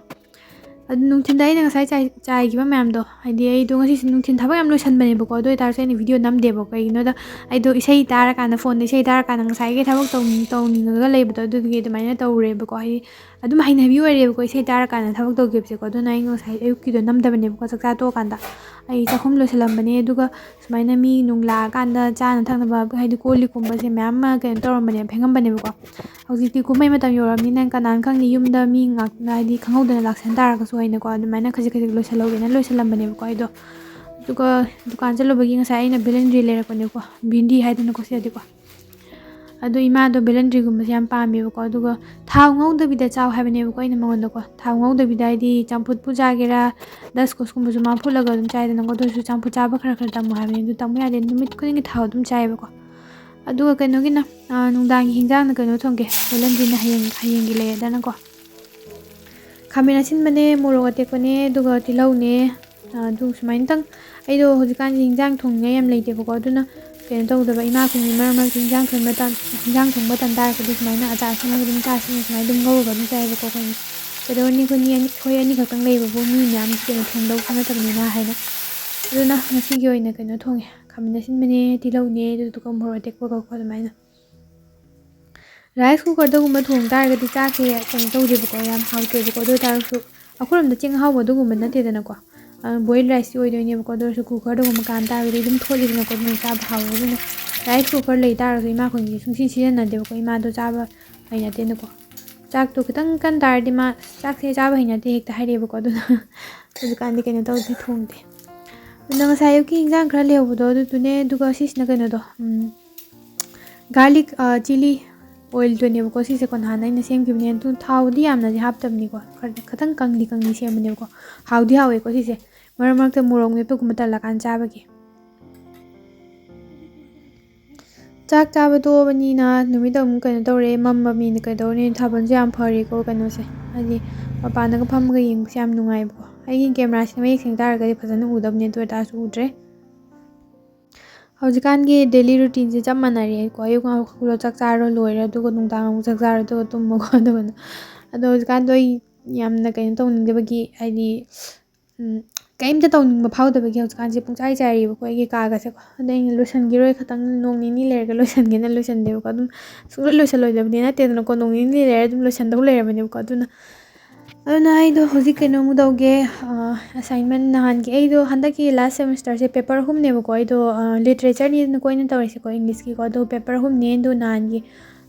ꯑꯗꯨ ꯅꯨꯡꯊꯤꯟꯗ ꯑꯩꯅ ꯉꯁꯥꯏ ꯆꯥꯏ-, ꯆꯥꯏꯈꯤꯕ ꯃꯌꯥꯝꯗꯣ, ꯍꯥꯏꯗꯤ ꯑꯩꯗꯣ ꯉꯁꯤꯁꯦ ꯅꯨꯡꯊꯤꯟ ꯊꯕꯛ ꯌꯥꯝ ꯂꯣꯏꯁꯟꯕꯅꯦꯕꯀꯣ꯫ ꯑꯗꯨ ꯑꯣꯏꯇꯥꯔꯁꯨ ꯑꯩꯅ video ꯅꯝꯗꯦꯕꯀꯣ꯫ ꯀꯩꯒꯤꯅꯣꯗ, ꯑꯩꯗꯣ ꯏꯁꯩ ꯇꯥꯔꯀꯥꯟꯗ, phoneꯗ ꯏꯁꯩ ꯇꯥꯔꯀꯥꯟꯗ ꯉꯁꯥꯏꯒꯤ ꯊꯕꯛ ꯇꯧꯅꯤꯡ-, ꯇꯧꯅꯤꯡꯉꯒ ꯂꯩꯕꯗꯣ, ꯑꯗꯨꯗꯨꯒꯤ ꯑꯗꯨꯃꯥꯏꯅ ꯇꯧꯔꯦꯕꯀꯣ꯫ ꯍꯥꯏꯗꯤ ꯑꯗꯨꯝ ꯍꯩꯅꯕꯤ ꯑꯣꯏꯔꯦꯕꯀꯣ, ꯏꯁꯩ ꯇꯥꯔꯀꯥꯟꯗ ꯊꯕꯛ ꯇꯧꯈꯤꯕꯁꯦꯀꯣ꯫ ꯑꯗꯨꯅ ꯑꯩ ꯉꯁꯥꯏ ꯑꯌꯨꯛꯀꯤꯗꯣ ꯅꯝꯗꯕꯅꯦꯕꯀꯣ, ꯆꯥꯛ ꯆꯥ ꯇꯣꯛꯑꯀꯥꯟꯗ꯫ ꯑꯩ ꯆꯥꯛꯈꯨꯝ ꯂꯣꯏꯁꯤꯜꯂꯝꯕꯅꯦ, ꯑꯗꯨꯒ ꯁꯨꯃꯥꯏꯅ ꯃꯤ ꯅꯨꯡ ꯂꯥꯛꯑꯀꯥꯟꯗ ꯆꯥꯅ ꯊꯛꯅꯕ, ꯍꯥꯏꯗꯤ ꯀꯣꯜ ꯂꯤꯛꯀꯨꯝꯕꯁꯦ ꯃꯌꯥꯝ ꯑꯃ ꯀꯩꯅꯣ ꯇꯧꯔꯝꯕꯅꯦꯕ, ꯐꯦꯡꯉꯝꯕꯅꯦꯕꯀꯣ꯫ ꯍꯧꯖꯤꯛꯇꯤ ꯀꯨꯝꯍꯩ ꯃꯇꯝ ꯌꯧꯔꯕꯅꯤꯅ ꯀꯅꯥꯅ ꯈꯪꯅꯤ, ꯌꯨꯝꯗ ꯃꯤ ꯉꯥꯛ-, ꯍꯥꯏꯗꯤ ꯈꯪꯍꯧꯗꯅ ꯂꯥꯛꯁꯟ ꯇꯥꯔꯒꯁꯨ ꯍꯥꯏꯅꯀꯣ, ꯑꯗꯨꯃꯥꯏꯅ ꯈꯖꯤꯛ ꯈꯖꯤꯛ ꯂꯣꯏꯁꯤꯜꯍꯧꯒꯦꯅ ꯂꯣꯏꯁꯤꯜꯂꯝꯕꯅꯦꯕꯀꯣ ꯑꯩꯗꯣ꯫ ꯑꯗꯨꯒ ꯗꯨꯀꯥꯟ ꯆꯠꯂꯨꯕꯒꯤ ꯉꯁꯥꯏ ꯑꯩꯅ ꯕꯦꯂꯟꯗ꯭ꯔꯤ ꯂꯩꯔꯛꯄꯅꯦꯕꯀꯣ, ꯚꯦꯟꯗꯤ ꯍꯥꯏꯗꯅꯀꯣ ꯁꯤꯗꯗꯤꯀꯣ꯫ ꯑꯗꯣ ꯏꯃꯥꯗꯣ ꯕꯦꯂꯟꯗ꯭ꯔꯤꯒꯨꯝꯕꯁꯦ ꯌꯥꯝ ꯄꯥꯝꯃꯦꯕꯀꯣ, ꯑꯗꯨꯒ ꯊꯥꯎ ꯉꯧꯗꯕꯤꯗ ꯆꯥꯎ ꯍꯥꯏꯕꯅꯦꯕꯀꯣ ꯑꯩꯅ ꯃꯉꯣꯟꯗꯀꯣ꯫ ꯊꯥꯎ ꯉꯧꯗꯕꯤꯗ ꯍꯥꯏꯗꯤ ꯆꯝꯐꯨꯠꯄꯨ ꯆꯥꯒꯦꯔꯥ, ꯗꯁꯀꯨꯁꯀꯨꯝꯕꯁꯨ ꯃꯥ ꯐꯨꯠꯂꯒ ꯑꯗꯨꯝ ꯆꯥꯏꯗꯅꯀꯣ꯫ ꯑꯗꯨ ꯑꯣꯏꯔꯁꯨ ꯆꯝꯐꯨꯠ ꯆꯥꯕ ꯈꯔ ꯈꯔ ꯇꯝꯃꯨ ꯍꯥꯏꯕꯅꯦ꯫ ꯑꯗꯨ ꯇꯝꯃꯨ ꯌꯥꯗꯦ, ꯅꯨꯃꯤꯠ ꯈꯨꯗꯤꯡꯒꯤ ꯊꯥꯎ ꯑꯗꯨꯝ ꯆꯥꯏꯌꯦꯕꯀꯣ꯫ ꯑꯗꯨꯒ ꯀꯩꯅꯣꯒꯤꯅ, ꯑꯥ, ꯅꯨꯡꯗꯥꯡꯒꯤ ꯍꯤꯟꯖꯥꯡꯅ ꯀꯩꯅꯣ ꯊꯣꯡꯒꯦ, ꯕꯦꯂꯟꯗ꯭ꯔꯤꯅ ꯍꯌꯦꯡ, ꯍꯌꯦꯡꯒꯤ ꯂꯩꯔꯦꯗꯅꯀꯣ꯫ ꯈꯥꯃꯦꯟ ꯑꯁꯤꯟꯕꯅꯦ, ꯃꯣꯔꯣꯛ ꯑꯇꯦꯛꯄꯅꯦ, ꯑꯗꯨꯒ ꯇꯤꯜꯍꯧꯅꯦ꯫ ꯑꯗꯨ ꯁꯨꯃꯥꯏꯅꯇꯪ꯫ ꯑꯩꯗꯣ ꯍꯧꯖꯤꯛꯀꯥꯟꯁꯦ ꯍꯤꯟꯖꯥꯡ ꯊꯣꯡꯅꯤꯡꯉꯥꯏ ꯌꯥꯝ ꯂꯩꯇꯦꯕꯀꯣ, ꯑꯗꯨꯅ ꯀꯩꯅꯣ ꯇꯧꯗꯕ, ꯏꯃꯥ ꯑꯩꯈꯣꯏꯒꯤ ꯃꯔꯛ ꯃꯔꯛꯇ ꯍꯤꯟꯖꯥꯡ ꯊꯣꯡꯕ ꯇꯟ-, ꯍꯤꯟꯖꯥꯡ ꯊꯣꯡꯕ ꯇꯟ ꯇꯥꯔꯒꯗꯤ ꯁꯨꯃꯥꯏꯅ ꯑꯆꯥꯔ ꯁꯦꯝꯃꯒ ꯑꯗꯨꯝ ꯆꯥꯁꯤꯅ ꯁꯨꯃꯥꯏꯅ ꯑꯗꯨꯝ ꯉꯧꯔꯒ ꯑꯗꯨꯝ ꯆꯥꯏꯌꯦꯕꯀꯣ ꯑꯩꯈꯣꯏ꯫ ꯀꯩꯗꯧꯔꯨꯅꯤ, ꯑꯩꯈꯣꯏ ꯃꯤ ꯑꯅꯤ, ꯑꯩꯈꯣꯏ ꯑꯅꯤꯈꯛꯇꯪ ꯂꯩꯕꯕꯨ, ꯃꯤ ꯃꯌꯥꯝ ꯀꯩꯅꯣ ꯊꯣꯡꯗꯧꯁꯨ ꯅꯠꯇꯕꯅꯤꯅ ꯍꯥꯏꯅ꯫ ꯑꯗꯨꯅ ꯉꯁꯤꯒꯤ ꯑꯣꯏꯅ ꯀꯩꯅꯣ ꯊꯣꯡꯉꯦ, ꯈꯥꯃꯦꯟ ꯑꯁꯤꯟꯕꯅꯦ, ꯇꯤꯜꯍꯧꯅꯦ, ꯑꯗꯨꯗꯨꯒ ꯃꯣꯔꯣꯛ ꯑꯇꯦꯛꯄꯒꯀꯣ ꯑꯗꯨꯃꯥꯏꯅ꯫ ꯔꯥꯏꯁ ꯀꯨꯀꯔꯗꯒꯨꯝꯕ ꯊꯣꯡ ꯇꯥꯔꯒꯗꯤ ꯆꯥꯛꯁꯦ ꯀꯩꯅꯣ ꯇꯧꯗꯦꯕꯀꯣ, ꯌꯥꯝ ꯍꯥꯎꯇꯦꯕꯀꯣ꯫ ꯑꯗꯨ ꯑꯣꯏ ꯇꯥꯔꯁꯨ ꯑꯩꯈꯣꯏꯔꯣꯝꯗ ꯆꯦꯡ ꯑꯍꯥꯎꯕ ꯑꯗꯨꯒꯨꯝꯕ ꯅꯠꯇꯦꯗꯅꯀꯣ, ꯕꯣꯏꯜ ꯔꯥꯏꯁꯇꯤ ꯑꯣꯏꯗꯣꯏꯅꯦꯕꯀꯣ꯫ ꯑꯗꯨ ꯑꯣꯏꯔꯁꯨ ꯀꯨꯀꯔꯗꯒꯨꯝꯕ ꯀꯥꯝ ꯇꯥꯔꯒꯗꯤ ꯑꯗꯨꯝ ꯊꯣꯠꯂꯤꯗꯅꯀꯣ, ꯑꯗꯨꯅ ꯆꯥꯕ ꯍꯥꯎꯋꯦ꯫ ꯑꯗꯨꯅ ꯔꯥꯏꯁ ꯀꯨꯀꯔ ꯂꯩ ꯇꯥꯔꯒꯁꯨ ꯏꯃꯥꯈꯣꯏꯅꯗꯤ ꯁꯨꯡꯁꯤ ꯁꯤꯖꯤꯟꯅꯗꯦꯕꯀꯣ, ꯏꯃꯥꯗꯣ ꯆꯥꯕ ꯍꯩꯅꯗꯦꯅꯀꯣ꯫ ꯆꯥꯛꯇꯣ ꯈꯤꯇꯪ ꯀꯟ ꯇꯥꯔꯗꯤ ꯃꯥ ꯆꯥꯛꯁꯦ ꯆꯥꯕ ꯍꯩꯅꯗꯦ ꯍꯦꯛꯇ ꯍꯥꯏꯔꯛꯑꯦꯕꯀꯣ꯫ ꯑꯗꯨꯅ ꯍꯧꯖꯤꯛꯀꯥꯟꯗꯤ ꯀꯩꯅꯣ ꯇꯧꯗꯦ, ꯊꯣꯡꯗꯦ꯫ ꯑꯗꯨꯅ ꯉꯁꯥꯏ ꯑꯌꯨꯛꯀꯤ ꯏꯟꯖꯥꯡ ꯈꯔ ꯂꯩꯍꯧꯕꯗꯣ ꯑꯗꯨꯗꯨꯅꯦ, ꯑꯗꯨꯒ ꯁꯤꯁꯤꯅ ꯀꯩꯅꯣꯗꯣ, ꯎꯝ, garlic, ꯑ, chilli oilꯗꯨꯅꯦꯕꯀꯣ ꯁꯤꯁꯦ꯫ ꯀꯣꯟꯅ ꯍꯥꯟꯅ ꯑꯩꯅ ꯁꯦꯝꯈꯤꯕꯅꯦ꯫ ꯑꯗꯨ ꯊꯥꯎꯗꯤ ꯌꯥꯝꯅꯗꯤ ꯍꯥꯞꯇꯕꯅꯤꯀꯣ, ꯈꯔ, ꯈꯤꯇꯪ ꯀꯪꯂꯤ ꯀꯪꯂꯤ ꯁꯦꯝꯕꯅꯦꯕꯀꯣ꯫ ꯍꯥꯎꯗꯤ ꯍꯥꯎꯋꯦꯀꯣ ꯁꯤꯁꯦ꯫ ꯃꯔꯛ ꯃꯔꯛꯇ ꯃꯣꯔꯣꯛ ꯃꯦꯠꯄꯒꯨꯝꯕ ꯇꯜꯂꯀꯥꯟ ꯆꯥꯕꯒꯤ꯫ ꯆꯥꯛ ꯆꯥꯕ ꯇꯣꯛꯑꯕꯅꯤꯅ ꯅꯨꯃꯤꯠ ꯑꯃꯨꯛ ꯀꯩꯅꯣ ꯇꯧꯔꯦ, ꯃꯝꯃꯕꯅꯤꯅ ꯀꯩꯗꯧꯔꯨꯅꯤ, ꯊꯥꯕꯜꯁꯨ ꯌꯥꯝ ꯐꯔꯦꯀꯣ ꯀꯩꯅꯣꯁꯦ, ꯍꯥꯏꯗꯤ ꯃꯄꯥꯟꯗꯒ ꯐꯝꯃꯒ ꯌꯦꯡꯕꯁꯦ ꯌꯥꯝ ꯅꯨꯡꯉꯥꯏꯕꯀꯣ꯫ ꯑꯩꯒꯤ cameraꯁꯤꯅ ꯃꯌꯦꯛ ꯁꯦꯡ ꯇꯥꯔꯒꯗꯤ ꯐꯖꯅ ꯎꯗꯕꯅꯦ, ꯑꯗꯨ ꯑꯣꯏꯇꯥꯔꯁꯨ ꯎꯗ꯭ꯔꯦ꯫ ꯍꯧꯖꯤꯛꯀꯥꯟꯒꯤ daily routineꯁꯦ ꯆꯞ ꯃꯥꯟꯅꯔꯦꯀꯣ꯫ ꯑꯌꯨꯛ ꯉꯟꯅ ꯍꯧꯒꯠꯂꯣ, ꯆꯥꯛ ꯆꯥꯔꯣ, ꯂꯣꯏꯔꯦ, ꯑꯗꯨꯒ ꯅꯨꯡꯗꯥꯡ ꯑꯃꯨꯛ ꯆꯥꯛ ꯆꯥꯔꯣ, ꯑꯗꯨꯒ ꯇꯨꯝꯃꯣꯀꯣ꯫ ꯑꯗꯨꯒ ꯑꯗꯣ ꯍꯧꯖꯤꯛꯀꯥꯟꯗꯣ ꯑꯩ ꯌꯥꯝꯅ ꯀꯩꯅꯣ ꯇꯧꯅꯤꯡꯗꯕꯒꯤ, ꯍꯥꯏꯗꯤ, ꯎꯝ, ꯀꯩꯝꯇ ꯇꯧꯅꯤꯡꯕ ꯐꯥꯎꯗꯕꯒꯤ ꯍꯧꯖꯤꯛꯀꯥꯟꯁꯦ ꯄꯨꯡꯆꯥꯏ ꯆꯥꯏꯔꯤꯕꯀꯣ ꯑꯩꯒꯤ ꯀꯥꯒꯁꯦꯀꯣ꯫ ꯑꯗ ꯑꯩꯅ ꯂꯣꯏꯁꯤꯟꯈꯤꯔꯣꯏ, ꯈꯇꯪ ꯅꯣꯡ ꯅꯤꯅꯤ ꯂꯩꯔꯒ ꯂꯣꯏꯁꯤꯟꯒꯦꯅ ꯂꯣꯏꯁꯤꯟꯗꯦꯕꯀꯣ꯫ ꯑꯗꯨꯝ ꯁꯨꯡꯂꯣꯏ ꯂꯣꯏꯁꯤꯜꯂꯣꯏꯗꯕꯗꯤ ꯅꯠꯇꯦꯗꯅꯀꯣ, ꯅꯣꯡ ꯅꯤꯅꯤ ꯂꯩꯔ ꯑꯗꯨꯝ ꯂꯣꯏꯁꯤꯟꯗꯧ ꯂꯩꯔꯕꯅꯦꯕꯀꯣ꯫ ꯑꯗꯨꯅ ꯑꯗꯨꯅ ꯑꯩꯗꯣ ꯍꯧꯖꯤꯛ ꯀꯩꯅꯣꯃꯨꯛ ꯇꯧꯒꯦ, ꯑ, assignment ꯅꯍꯥꯟꯒꯤ ꯑꯩꯗꯣ ꯍꯟꯗꯛꯀꯤ last semesterꯁꯦ paper ꯑꯍꯨꯝꯅꯦꯕꯀꯣ꯫ ꯑꯩꯗꯣ, ꯑ, literature ꯅꯤꯗꯅꯀꯣ ꯑꯩꯅ ꯇꯧꯔꯤꯁꯦꯀꯣ, Englishꯀꯤꯀꯣ꯫ ꯑꯗꯣ paper ꯑꯍꯨꯝꯅꯦ꯫ ꯑꯗꯣ ꯅꯍꯥꯟꯒꯤ,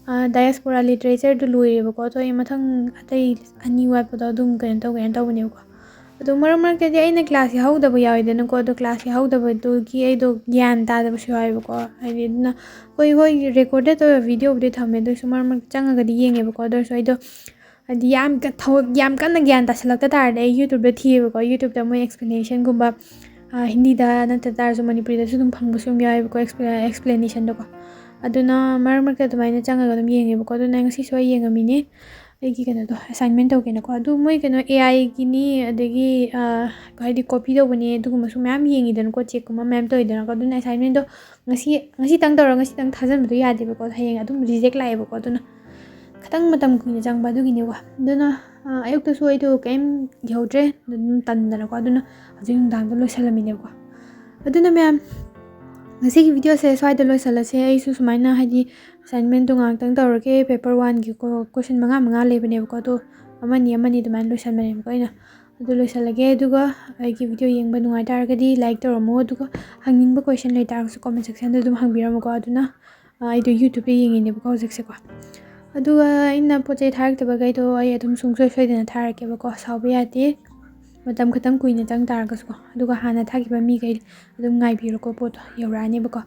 ꯑ, diaspora literatureꯗꯨ ꯂꯣꯏꯔꯦꯕꯀꯣ꯫ ꯑꯗꯣ ꯑꯩ ꯃꯊꯪ ꯑꯇꯩ ꯑꯅꯤ ꯋꯥꯠꯄꯗꯣ ꯑꯗꯨꯝ ꯀꯩꯅꯣ ꯇꯧꯒꯦꯅ ꯇꯧꯕꯅꯦꯕꯀꯣ꯫ ꯑꯗꯣ ꯃꯔꯛ ꯃꯔꯛꯇꯗꯤ ꯑꯩꯅ class ꯌꯥꯎꯍꯧꯗꯕ ꯌꯥꯎꯋꯤꯗꯅꯀꯣ꯫ ꯑꯗꯣ class ꯌꯥꯎꯍꯧꯗꯕꯗꯨꯒꯤ ꯑꯩꯗꯣ ꯒ꯭ꯌꯥꯟ ꯇꯥꯗꯕꯁꯨ ꯌꯥꯎꯋꯦꯕꯀꯣ꯫ ꯍꯥꯏꯗꯤ ꯑꯗꯨꯅ ꯍꯣꯏ, ꯍꯣꯏ, recorded ꯑꯣꯏꯕ videoꯕꯨꯗꯤ ꯊꯝꯃꯦ, ꯑꯗꯨ ꯑꯣꯏꯔꯁꯨ ꯃꯔꯛ ꯃꯔꯛꯇ ꯆꯪꯉꯒꯗꯤ ꯌꯦꯡꯉꯦꯕꯀꯣ꯫ ꯑꯗꯨ ꯑꯣꯏꯔꯁꯨ ꯑꯩꯗꯣ ꯍꯥꯏꯗꯤ ꯌꯥꯝ ꯀ-, ꯊꯕꯛ ꯌꯥꯝ ꯀꯟꯅ ꯒ꯭ꯌꯥꯟ ꯇꯥꯁꯜꯂꯛꯇ ꯇꯥꯔꯗꯤ ꯑꯩ YouTubeꯗ ꯊꯤꯌꯦꯕꯀꯣ꯫ YouTubeꯗ ꯃꯣꯏ explanationꯒꯨꯝꯕ, ꯑ, ꯍꯤꯟꯗꯤꯗ ꯅꯠꯇ ꯇꯥꯔꯁꯨ ꯃꯅꯤꯄꯨꯔꯤꯗꯁꯨ ꯑꯗꯨꯝ ꯐꯪꯕꯁꯨ ꯑꯗꯨꯝ ꯌꯥꯎꯋꯦꯕꯀꯣ, expla-, explanationꯗꯣꯀꯣ꯫ ꯑꯗꯨꯅ ꯃꯔꯛ ꯃꯔꯛꯇ ꯑꯗꯨꯃꯥꯏꯅ ꯆꯪꯉꯒ ꯑꯗꯨꯝ ꯌꯦꯡꯉꯦꯕꯀꯣ꯫ ꯑꯗꯨꯅ ꯉꯁꯤꯁꯨ ꯑꯩ ꯌꯦꯡꯉꯝꯃꯤꯅꯦ ꯑꯩꯒꯤ ꯀꯩꯅꯣꯗꯣ, assignment ꯇꯧꯒꯦꯅꯀꯣ꯫ ꯑꯗꯨ ꯃꯣꯏ ꯀꯩꯅꯣ AIꯒꯤꯅꯤ, ꯑꯗꯒꯤ, ꯑ, ꯍꯥꯏꯗꯤ copy ꯇꯧꯕꯅꯦ, ꯑꯗꯨꯒꯨꯝꯕꯁꯨ ꯃꯌꯥꯝ ꯌꯦꯡꯉꯤꯗꯅꯀꯣ, checkꯀꯨꯝꯕ ꯃꯌꯥꯝ ꯇꯧꯋꯤꯗꯅꯀꯣ꯫ ꯑꯗꯨꯅ assignmentꯗꯣ ꯉꯁꯤ, ꯉꯁꯤꯇꯪ ꯇꯧꯔꯒ ꯉꯁꯤꯇꯪ ꯊꯥꯖꯤꯟꯕꯗꯣ ꯌꯥꯗꯦꯕꯀꯣ, ꯍꯌꯦꯡ ꯑꯗꯨꯝ reject ꯂꯥꯛꯑꯦꯕꯀꯣ꯫ ꯑꯗꯨꯅ ꯈꯤꯇꯪ ꯃꯇꯝ ꯀꯨꯏꯅ ꯆꯪꯕ ꯑꯗꯨꯒꯤꯅꯦꯕꯀꯣ꯫ ꯑꯗꯨꯅ, ꯑ, ꯑꯌꯨꯛꯇꯁꯨ ꯑꯩꯗꯣ ꯀꯩꯝ ꯏꯍꯧꯗ꯭ꯔꯦ, ꯑꯗꯨꯝ ꯇꯟꯗꯅꯀꯣ꯫ ꯑꯗꯨꯅ ꯍꯧꯖꯤꯛ ꯅꯨꯡꯗꯥꯡꯗ ꯂꯣꯏꯁꯜꯂꯝꯃꯤꯅꯦꯕꯀꯣ꯫ ꯑꯗꯨꯅ ꯃꯌꯥꯝ, ꯉꯁꯤꯒꯤ videoꯁꯦ ꯁ꯭ꯋꯥꯏꯗ ꯂꯣꯏꯁꯜꯂꯁꯦ꯫ ꯑꯩꯁꯨ ꯁꯨꯃꯥꯏꯅ ꯍꯥꯏꯗꯤ assignmentꯗꯣ ꯉꯥꯏꯍꯥꯛꯇꯪ ꯇꯧꯔꯒꯦ꯫ Paper oneꯒꯤ ꯀꯣ-, question ꯃꯉꯥ ꯃꯉꯥ ꯂꯩꯕꯅꯦꯕꯀꯣ꯫ ꯑꯗꯣ ꯑꯃꯅꯤ ꯑꯃꯅꯤ ꯑꯗꯨꯃꯥꯏꯅ ꯂꯣꯏꯁꯟꯕꯅꯦꯕꯀꯣ ꯑꯩꯅ꯫ ꯑꯗꯨ ꯂꯣꯏꯁꯜꯂꯒꯦ, ꯑꯗꯨꯒ ꯑꯩꯒꯤ video ꯌꯦꯡꯕ ꯅꯨꯡꯉꯥꯏ ꯇꯥꯔꯒꯗꯤ like ꯇꯧꯔꯝꯃꯣ, ꯑꯗꯨꯒ ꯍꯪꯅꯤꯡꯕ question ꯂꯩ ꯇꯥꯔꯒꯁꯨ comment sectionꯗ ꯑꯗꯨꯝ ꯍꯪꯕꯤꯔꯝꯃꯨꯀꯣ꯫ ꯑꯗꯨꯅ, ꯑ, ꯑꯩꯗꯣ YouTubeꯇ ꯌꯦꯡꯉꯤꯅꯦꯕꯀꯣ ꯍꯧꯖꯤꯛꯁꯦꯀꯣ꯫ ꯑꯗꯨꯒ ꯑꯩꯅ ꯄꯣꯠ ꯆꯩ ꯊꯥꯔꯛꯇꯕꯈꯩꯗꯣ ꯑꯩ ꯑꯗꯨꯝ ꯁꯨꯡꯁꯣꯏ ꯁꯣꯏꯗꯅ ꯊꯥꯔꯛꯀꯦꯕꯀꯣ, ꯁꯥꯎꯕ ꯌꯥꯗꯦ꯫ ꯃꯇꯝ ꯈꯤꯇꯪ ꯀꯨꯏꯅ ꯆꯪ ꯇꯥꯔꯒꯁꯨꯀꯣ꯫ ꯑꯗꯨꯒ ꯍꯥꯟꯅ ꯊꯥꯈꯤꯕ ꯃꯤꯈꯩ ꯑꯗꯨꯝ ꯉꯥꯏꯕꯤꯔꯣꯀꯣ, ꯄꯣꯠꯇꯣ ꯌꯧꯔꯛꯑꯅꯦꯕꯀꯣ꯫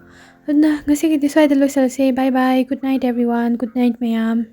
ꯑꯗꯨꯅ ꯉꯁꯤꯒꯤꯗꯤ ꯁ꯭ꯋꯥꯏꯗ ꯂꯣꯏꯁꯤꯜꯂꯁꯦ꯫ Bye bye, good night everyone, good night ꯃꯌꯥꯝ꯫